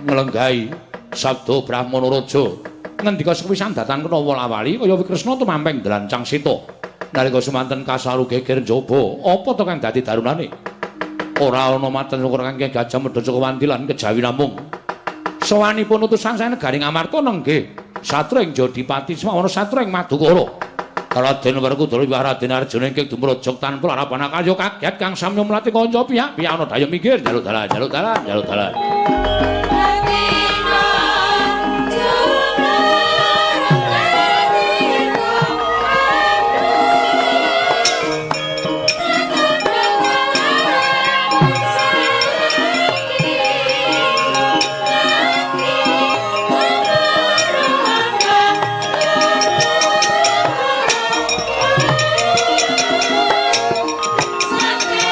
Nglenggahi sabda Brahmana Raja. Ngendika sepisan datan kena wolawali kaya Wikresna tumampeng dlancang sita. Nalika semanten kasaru geger njaba, apa to kang dadi darunane? Ora ana maten syukur kang Gajah Mada Cakawanti lan kejawi namung. Sowanipun utusan saking negari Ngamarta nenggih satra ing Jodipati semawana satra ing Madukara. Raden Werkudara miwah Raden Arjuna ingkang dumrajak tanpa larapan kaya kaget kang samya mlati kanca pihak-pihak ana daya minggir njaluk dalan njaluk dalan njaluk dalan. Sate, sate,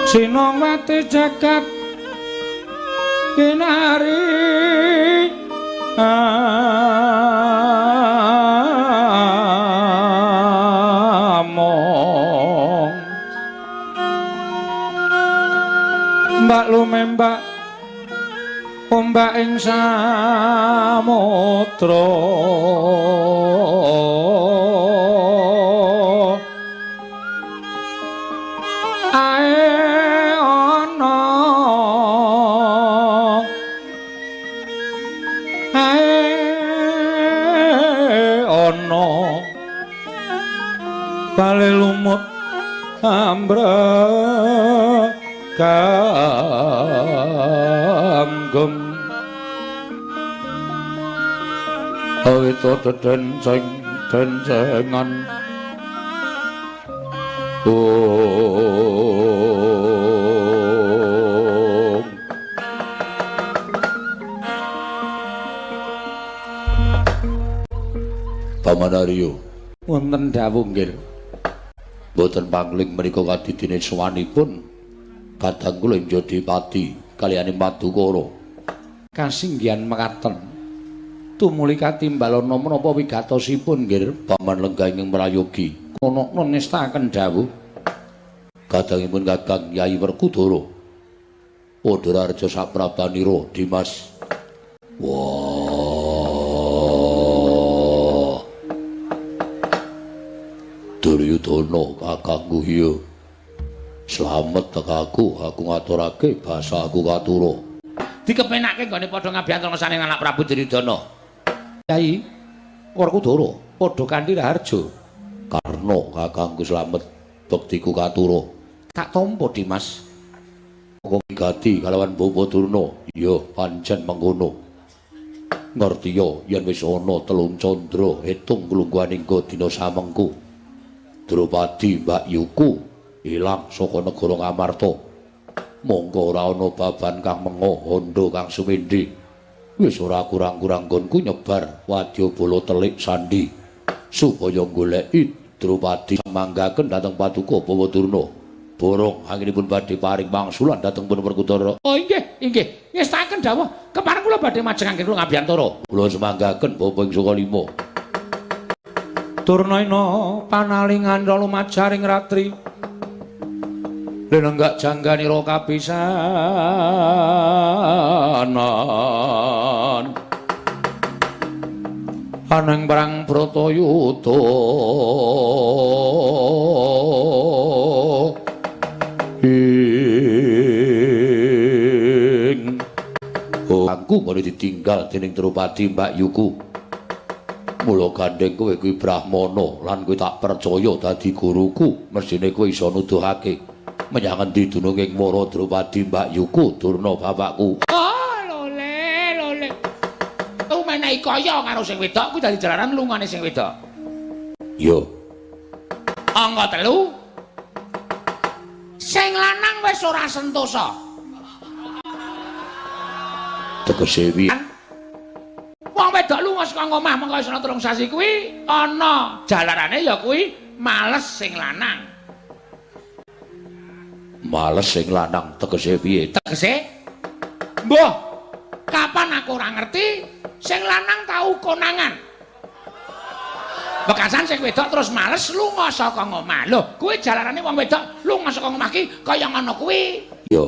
Sinongwati jagat kinari among mbak lumembak ombak ing samudra ae ana ae ana bale lumut ambrek gamgem awit dedenceng dencengan om. Paman Aryo, wonten dawuh nggih. Mboten pangling menika kadidine sowanipun kadang kula Jodipati kaliyane Madukara. Kasinggihan mekaten. Tumuli katimbalana menapa wigatosipun nggih Paman lenggah ing mrayogi. Kono nestakaken dawuh. Kadangipun Kakang Yayi Werkudara. Padha saprabanira Dimas. Wah. Duryudana kakangku iya. Slamet tekaku, aku ngaturake basa aku katura. Dikepenake nggone padha ngabiyantara ngersane anak Prabu Duryudana. Yai Werkudara padha kanthi raharja. Karna kakangku slamet bektiku katura. Tak tampa Dimas. Monggo wigati kalawan Bapa Durna. Ya pancen mengkono. Ngertiya yen wis ana telung candra etung klungguhaning dina samengku. Drupadi Mbak Yuku ilang saka negara Ngamarta. Monggo ora ana baban kang mengo hondo kang sumindhi. Wis ora kurang-kurang nggonku nyebar wadyabala telik sandi supaya goleki Drupadi manggaken dhateng paduka Bawa Durna. Borong anggenipun badhe paring wangsulan dhateng pun Werkudara. Oh inggih, inggih. Ngestaken dawuh. Kepareng kula badhe majeng anggen kula ngabiyantara. Kula semanggaken bapa ing saka lima. Durnaina panalingan lumajaring ratri. Lenenggak jangganira kapisanan. Aneng perang Bratayuda. Ing aku ngono ditinggal dening Drupadi Mbak Yuku. Mula gandeng kowe kuwi Brahmana lan kowe tak percaya dadi guruku, mesthine kowe iso nuduhake menyang endi dununging wara Drupadi Mbak Yuku Durna bapakku. Oh, lole, lole. Menehi kaya karo sing wedok kuwi dadi jalaran lungane sing wedok. Iya. Angka 3. Sing lanang wis ora sentosa. Tegese piye? Wong wedok lunga saka omah mengko wis ana 3 sasi kuwi ana jalarane ya kuwi males sing lanang. Males sing lanang tegese piye? Tegese mbuh kapan aku ora ngerti sing lanang tau konangan. Bekasan sing wedok terus males lunga saka omah. Lho, kuwi jalarane wong wedok lunga saka omah ki kaya ngono kuwi. Ya.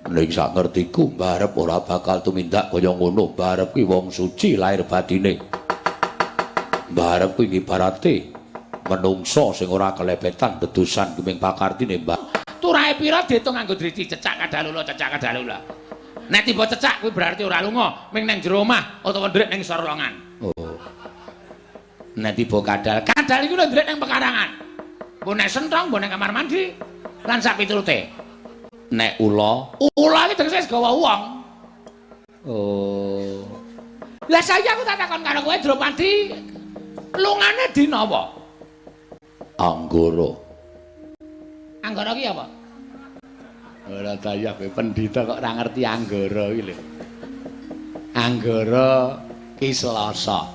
Ning sak ngertiku mbarep ora bakal tumindak kaya ngono. Mbarep kuwi wong suci lahir batine. Mbarep kuwi ibarate menungso sing ora kelepetan dedusan kuming pakartine, Mbak. Turahe pira diitung nganggo driji cecak kadalula, cecak kadalula. Nek tiba cecak kuwi berarti ora lunga, ming nang jero omah utawa ndrek ning sorlongan. Oh. Nek tiba kadal, kadal iku lho ndrek ning pekarangan. Mbok nek senthong, mbok ning kamar mandi lan sak piturute. Nek ula, ula iki tegese gawa wong. Oh. Lah saiki aku tak takon karo kowe Drupadi, lungane dina apa? Anggara. Anggara ki apa? Ora tayah kowe pendhita kok ora ngerti anggara iki lho. Anggara ki Selasa.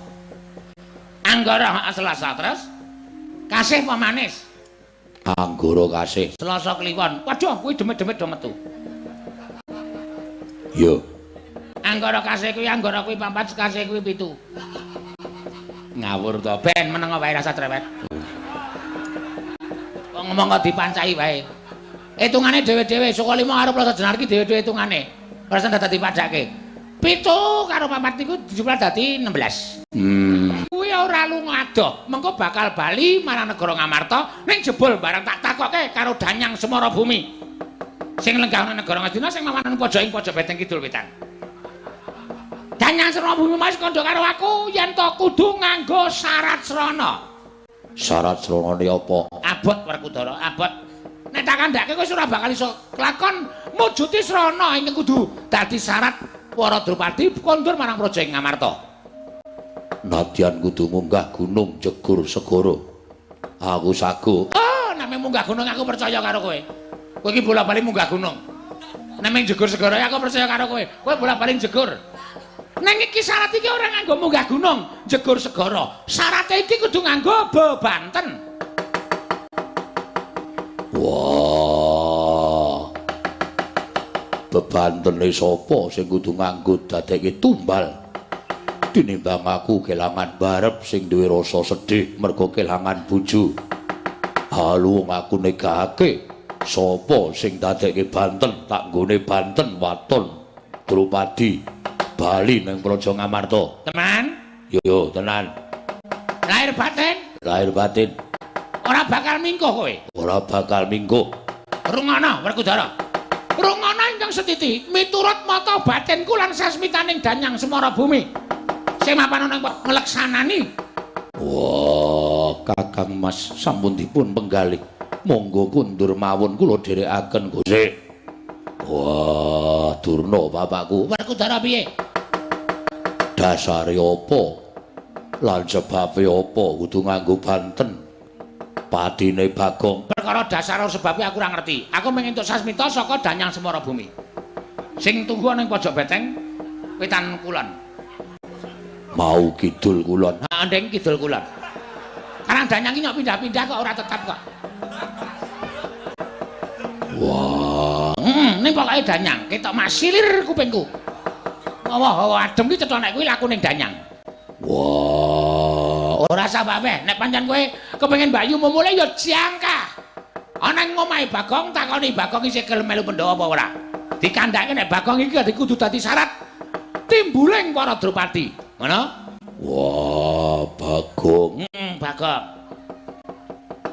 Anggara Selasa terus kasih apa manis? Anggara Kasih. Selasa Kliwon. Waduh, kuwi demit-demit do metu. Yo. Anggara Kasih kuwi anggara kuwi 4, kasih kuwi 7. Ngawur to, ben meneng wae rasa cerewet. Wong ngomong kok dipancahi wae. Hitungane dhewe-dhewe, saka 5 karo Plasa Jenar ki dhewe-dhewe hitungane. Ora usah dadak dipadhake. 7 karo 4 iku dijumlah dadi 16. Kuwi ora lunga adoh, mengko bakal bali marang negara Ngamarta ning jebul barang tak takoke karo Danyang Semara Bumi. Sing lenggah nang negara Ngastina sing mawan pojok ing pojok beteng kidul wetan. Danyang Semara Bumi mas kandha karo aku yen to kudu nganggo syarat srana. Syarat sranane apa? Abot Werkudara, abot. Nek tak kandhake kowe ora bakal iso kelakon mujuti srana ingkang kudu dadi syarat para Drupadi kondur marang praja ing Ngamarta. Nadyan kudu munggah gunung jegur segara. Aku sago. Oh, nek munggah gunung aku percaya karo kowe. Kowe iki bola-bali munggah gunung. Nek jegur segara aku percaya karo kowe. Kowe bola-bali jegur. Neng iki syarat iki ora nganggo munggah gunung, jegur segara. Syarate iki kudu nganggo bebanten. Wah. Bebantene sapa sing kudu nganggo dadekke tumbal? Tinimbang aku kelangan barep sing duwe rasa sedih mergo kelangan bojo. Halu wong aku negahake sapa sing dadekke banten tak nggone banten waton Drupadi bali nang Praja Ngamarta. Teman? Yo, tenan. Lahir batin? Lahir batin. Ora bakal mingkuh kowe. Ora bakal mingkuh. Rungono Werkudara. Rungono ingkang setiti miturut mata batinku lan sasmitaning Danyang Semara Bumi. Sing mapan ana ngleksanani. Wah, Kakang Mas sampun dipun penggalih. Monggo kundur mawon kula dherekaken Gusti. Wah, Durna bapakku. Werkudara piye? Dasare apa? Lan sebabe apa kudu nganggo banten? Patine Bagong. Perkara dasar sebabe aku ora ngerti. Aku mung entuk sasmita saka Danyang Semara Bumi. Sing tunggu ana ing pojok beteng wetan kulon. Mau kidul kulon. Ha, ndeng kidul kulon. Karang Danyang iki nyok pindah-pindah kok ora tetap kok. Wah, ning pokoke Danyang ketok masilir kupingku. Hawa-hawa adem ki cetha nek kuwi laku ning Danyang. Wah, ora sababe nek pancen kowe kepengin Mbak Yu mumule ya jangkah. Ana ing omahe Bagong takoni Bagong isih gelem melu Pandhawa apa ora. Dikandhake nek Bagong iki kudu dadi syarat timbuling para Drupadi. Ngono? Wah, Bagong. Bagong.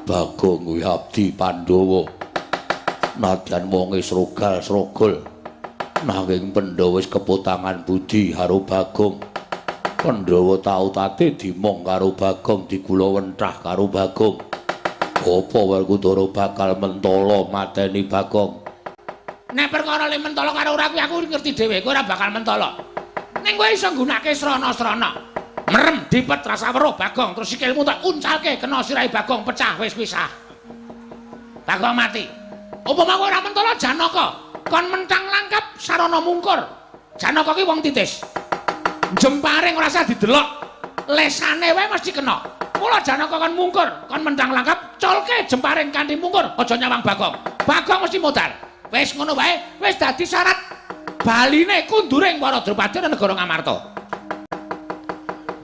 Bagong kuwi abdi Pandhawa. Nadyan wonge srogal-srogol. Nanging Pandhawa wis kepotangan budi karo Bagong. Pandhawa tau tate dimong karo Bagong, digula wenthah karo Bagong. Apa Werkudara bakal mentala mateni Bagong? Nek perkara le mentala karo ora kuwi aku ngerti dhewe, kowe ora bakal mentala. Ning kowe iso nggunakake srana-srana. Merem dipet rasa weruh Bagong, terus sikilmu tak uncalke kena sirahe Bagong pecah wis kuwi sah. Bagong mati. Upama kowe ora mentala Janaka, kon mentang langkap sarana mungkur. Janaka ki wong titis. Jemparing ora usah didelok. Lesane wae mesti kena. Mula Janaka kon mungkur, kon mentang langkap, colke jemparing kanthi mungkur, aja nyawang Bagong. Bagong mesti modar. Wis ngono wae, wis dadi syarat baline kunduring para Drupadi nang negara Ngamarta.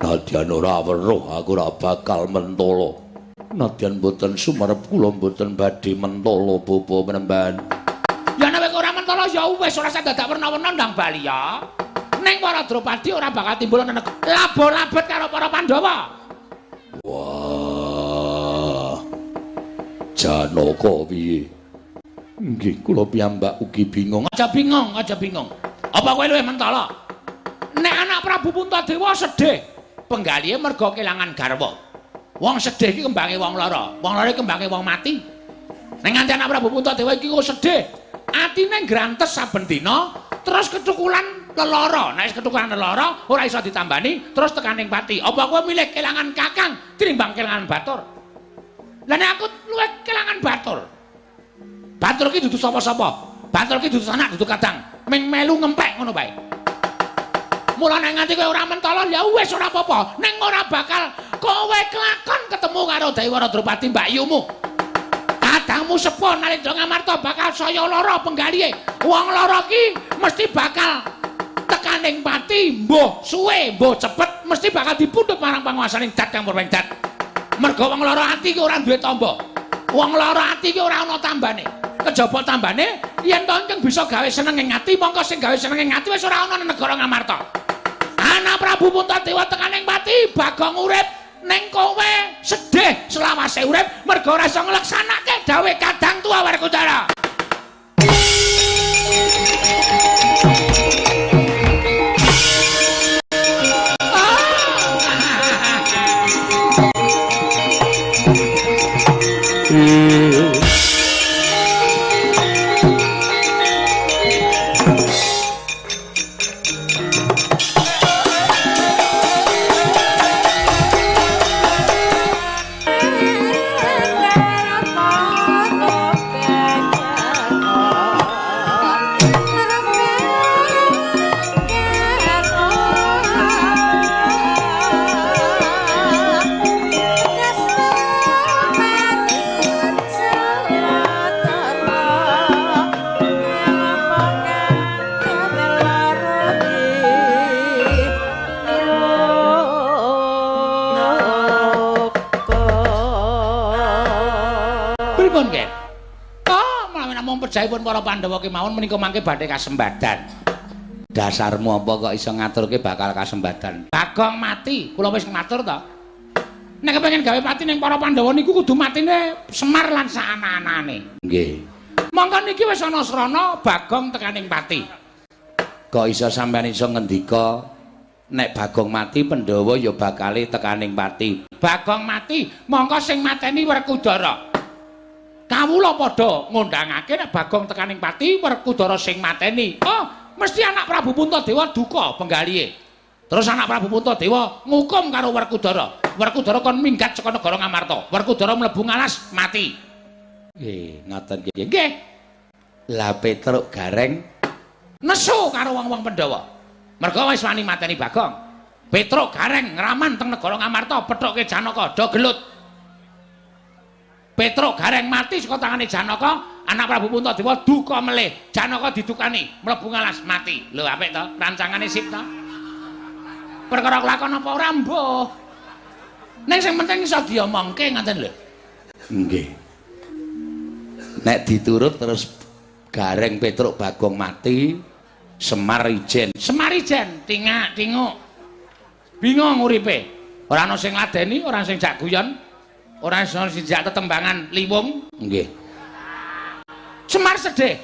Nadyan ora weruh aku ora bakal mentala. Nadyan mboten sumerep kula mboten badhe mentala bapa penemban. Ya nek ora mentala ya wis ora usah dadak werna-werna ndang bali ya. Ning para Drupadi ora bakal timbul nang labo-labet karo para Pandhawa. Wah. Janaka piye? Nggih, kula piyambak ugi bingung. Aja bingung, aja bingung. Apa kowe luwih mentala? Nek anak Prabu Puntadewa sedih, penggalihe merga kelangan garwa. Wong sedih iki kembange wong lara, wong lara kembange wong mati. Nek nganti anak Prabu Puntadewa iki kok sedih, atine ngrantes saben dina, terus ketukulan lelara. Nek wis ketukulan lelara, ora iso ditambani, terus tekaning pati. Apa kowe milih kelangan kakang tinimbang kelangan batur? Lah nek aku luwih kelangan batur. Batur ki dudu sapa-sapa. Batur ki dudu sanak, dudu kadang. Ming melu ngempek ngono bae. Mula nek nganti kowe ora mentala ya wis ora apa-apa. Ning ora bakal kowe kelakon ketemu karo Dewa Drupadi mbakyumu. Kadangmu sepuh Nalendra Ngamarta bakal saya lara penggalihe. Wong lara ki mesti bakal tekaning pati, mbuh suwe mbuh cepet mesti bakal dipundhut marang panguwasaning Dat Kang Purwengdat. Merga wong lara ati ki ora duwe tamba. Wong lara ati ki ora ana tambane. Kejaba tambane yen to ingkang bisa gawe seneng ing ati, mongko sing gawe seneng ing ati wis ora ana nang negara Ngamarta. Anak Prabu Puntadewa tekaning pati, Bagong urip ning kowe sedih selawase urip merga ora iso ngleksanake dawuh Kadang Tua Werkudara. Pripun, Ken? Oh, menawi namung pejahipun para Pandhawa kemawon menika mangke badhe kasembadan. Dasarmu apa kok iso ngaturke bakal kasembadan? Bagong mati, kula wis ngatur to. Nek kepengin gawe pati ning para Pandhawa niku kudu matine Semar lan saana-anane. Nggih. Mongko niki wis ana srana Bagong tekaning pati. Kok iso sampeyan iso ngendika nek Bagong mati Pandhawa ya bakale tekaning pati? Bagong mati, mongko sing mateni Werkudara. Kawula padha ngundangake nek Bagong tekaning pati Werkudara sing mateni. Oh, mesti anak Prabu Puntadewa duka penggalihe. Terus anak Prabu Puntadewa ngukum karo Werkudara. Werkudara kon minggat saka negara Ngamarta. Werkudara mlebu ngalas mati. Nggih, ngoten nggih. Nggih. Lah Petruk Gareng nesu karo wong-wong Pandhawa. Merga wis wani mateni Bagong. Petruk Gareng ngraman teng negara Ngamarta, pethuke Janaka do gelut. Petruk Gareng mati saka tangane Janaka, anak Prabu Puntadewa duka melih. Janaka didukani, mlebu ngalas mati. Lho apik to, rancangane sip to. Perkara kelakon apa ora mbuh. Ning sing penting iso diomongke ngoten lho. Nggih. Nek diturut terus Gareng Petruk Bagong mati, Semar ijen. Semar ijen tingak-tinguk. Bingung uripe. Ora ana sing ngladeni, ora sing jak guyon. Ora iso sing jak tetembangan liwung. Nggih. Semar sedih.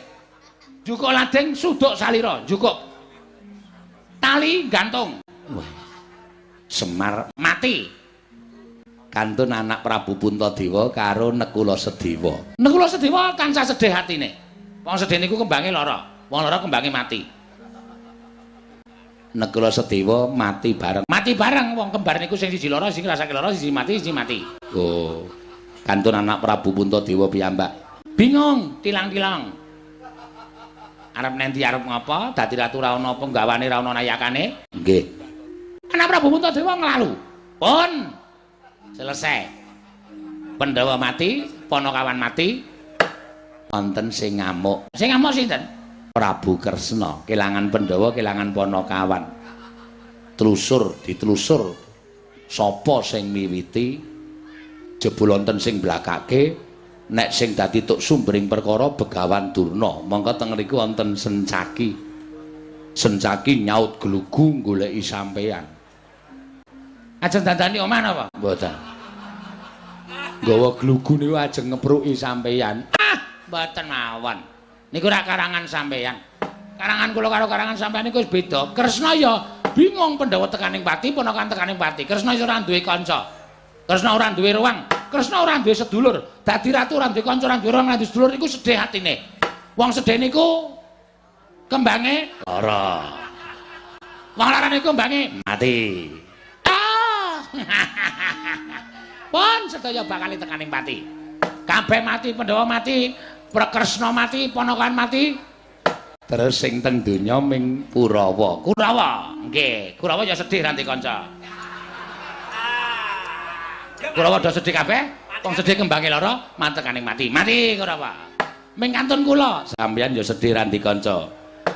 Njukuk lading suduk salira, njukuk tali gantung. Wah. Semar mati. Kantun anak Prabu Puntadewa karo Nekula Sedewa. Nekula Sedewa tansah sedih atine. Wong sedih niku kembange lara. Wong lara kembange mati. Nekula Sedewa mati bareng. Mati bareng wong kembar niku sing siji lara, sing ngrasake lara, siji mati, siji mati. Oh. Kantun anak Prabu Puntadewa piyambak bingung, tilang-tilang. Arep nendi arep ngapa? Dadi ratu ra ono penggawane, ra ono nayakane. Nggih. Anak Prabu Puntadewa nglalu. Pun selesai. Pandhawa mati, Panakawan mati, wonten sing ngamuk. Sing ngamuk sinten? Prabu Kresna, kelangan Pandhawa, kelangan Panakawan. Tlusur ditelusur sapa sing miwiti, jebul wonten sing blakake nek sing dadi tuk sumbering perkara Begawan Durna. Mongko teng mriku wonten Sencaki. Sencaki nyaut glugu goleki sampeyan. Ajeng dandani omah napa? Mboten. Nggawa glugu niku ajeng ngepruki sampeyan. Ah, mboten mawon. Niku rak karangan sampeyan. Karangan kula karo karangan sampeyan niku wis beda. Kresna ya bingung Pandhawa tekaning pati, Panakawan tekaning pati. Kresna ya ora duwe kanca. Kresna ora duwe ruang. Kresna ora duwe sedulur. Dadi ratu ora duwe kanca, ora duwe ruang, ora duwe sedulur niku sedih atine. Wong sedih niku kembange lara. Wong lara niku kembange mati. Ah. Pun sedaya bakal tekaning pati. Kabeh mati, Pandhawa mati, Kresna mati, Panakawan mati. Terus sing teng donya ming Kurawa. Kurawa, nggih. Kurawa ya sedih ranti kanca. Kurawa do sedih kabeh, Wong sedih kembange lara, mantekaning mati. Mati Kurawa. Ming kantun kula, sampeyan ya sedih ra ndi kanca.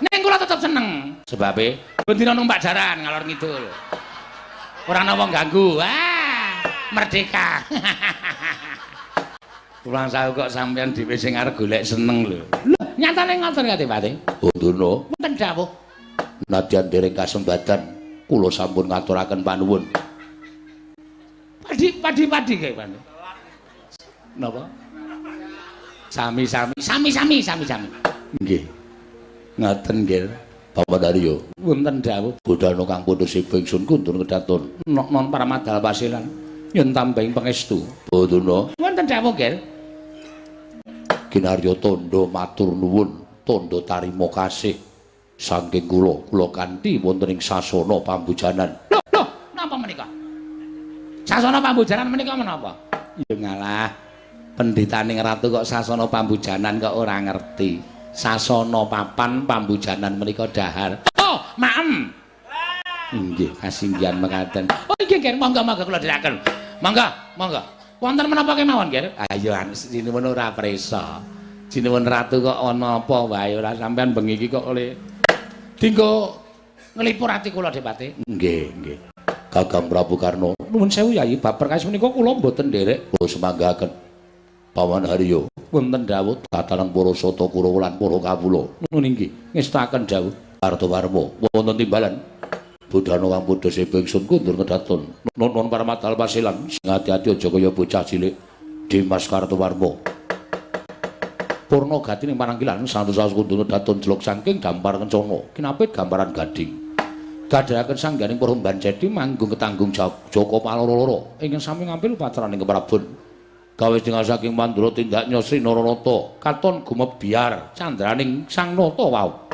Ning kula tetep seneng, sebabe bendina numpak jaran ngalor ngidul. Ora ana wong ganggu. Ah, merdeka. Pulang saku kok sampeyan dhewe sing arep golek seneng lho. Lho, nyatane ngoten ya, Pati. Oh, Durna. Wonten dawuh. Nadyan dereng kasembatan, kula sampun ngaturaken panuwun. Padi padi padi kae, Pak. Napa? Sami-sami, sami-sami, sami-sami. Nggih. Ngaten nggih. Bapak Daryo. Wonten dawuh. Budhana kang putus ingsun kundur kedaton. Non paramadal pasilan. Yen tambahing pangestu. Oh, Durna. Wonten dawuh, nggih. Kinarya tandha matur nuwun, tandha tarima kasih saking kula, kula kanthi wonten ing sasana pambujanan. Lho, lho, napa menika? Sasana pambujanan menika menapa? Ya ngalah. Pendhitaning ratu kok sasana pambujanan kok ora ngerti. Sasana papan pambujanan menika dahar. Oh, maem. Inggih, kasinggihan mekaten. Oh, inggih, nggih, monggo monggo kula dherekaken. Monggo, monggo. Wonten menapa kemawon, nggih? Ayo sinuwun ora prisa. Sinuwun ratu kok ana apa wae ora sampean bengi iki kok oleh dinggo nglipur ati kula Depati. Nggih, nggih. Kakang Prabu Karna, nuwun sewu Yayi, bab perkawis menika kula mboten nderek. Kula semanggaken. Paman Haryo, wonten dawuh tatanan para sata Kurawa lan para kawula. Nuwun inggih, ngestakaken dawuh. Kartowarma, wonten timbalan. Budhana kang padha sepo ingsun kundur kedaton. Nuwun paramadal pasilan, sing ati-ati aja kaya bocah cilik. Dimas Kartowarma. Purna gati ning panangkilan santos kundur kedaton jelok saking dampar kencana. Kinapit gambaran gading. Gadhaken sangganing para bancedi manggung ketanggung Jaka Paloro-loro ingkang sami ngampil upacaraning keprabon. Gawe tinggal saking Mandura tindak Sri Naranata katon gumebyar candraning Sang Nata wau.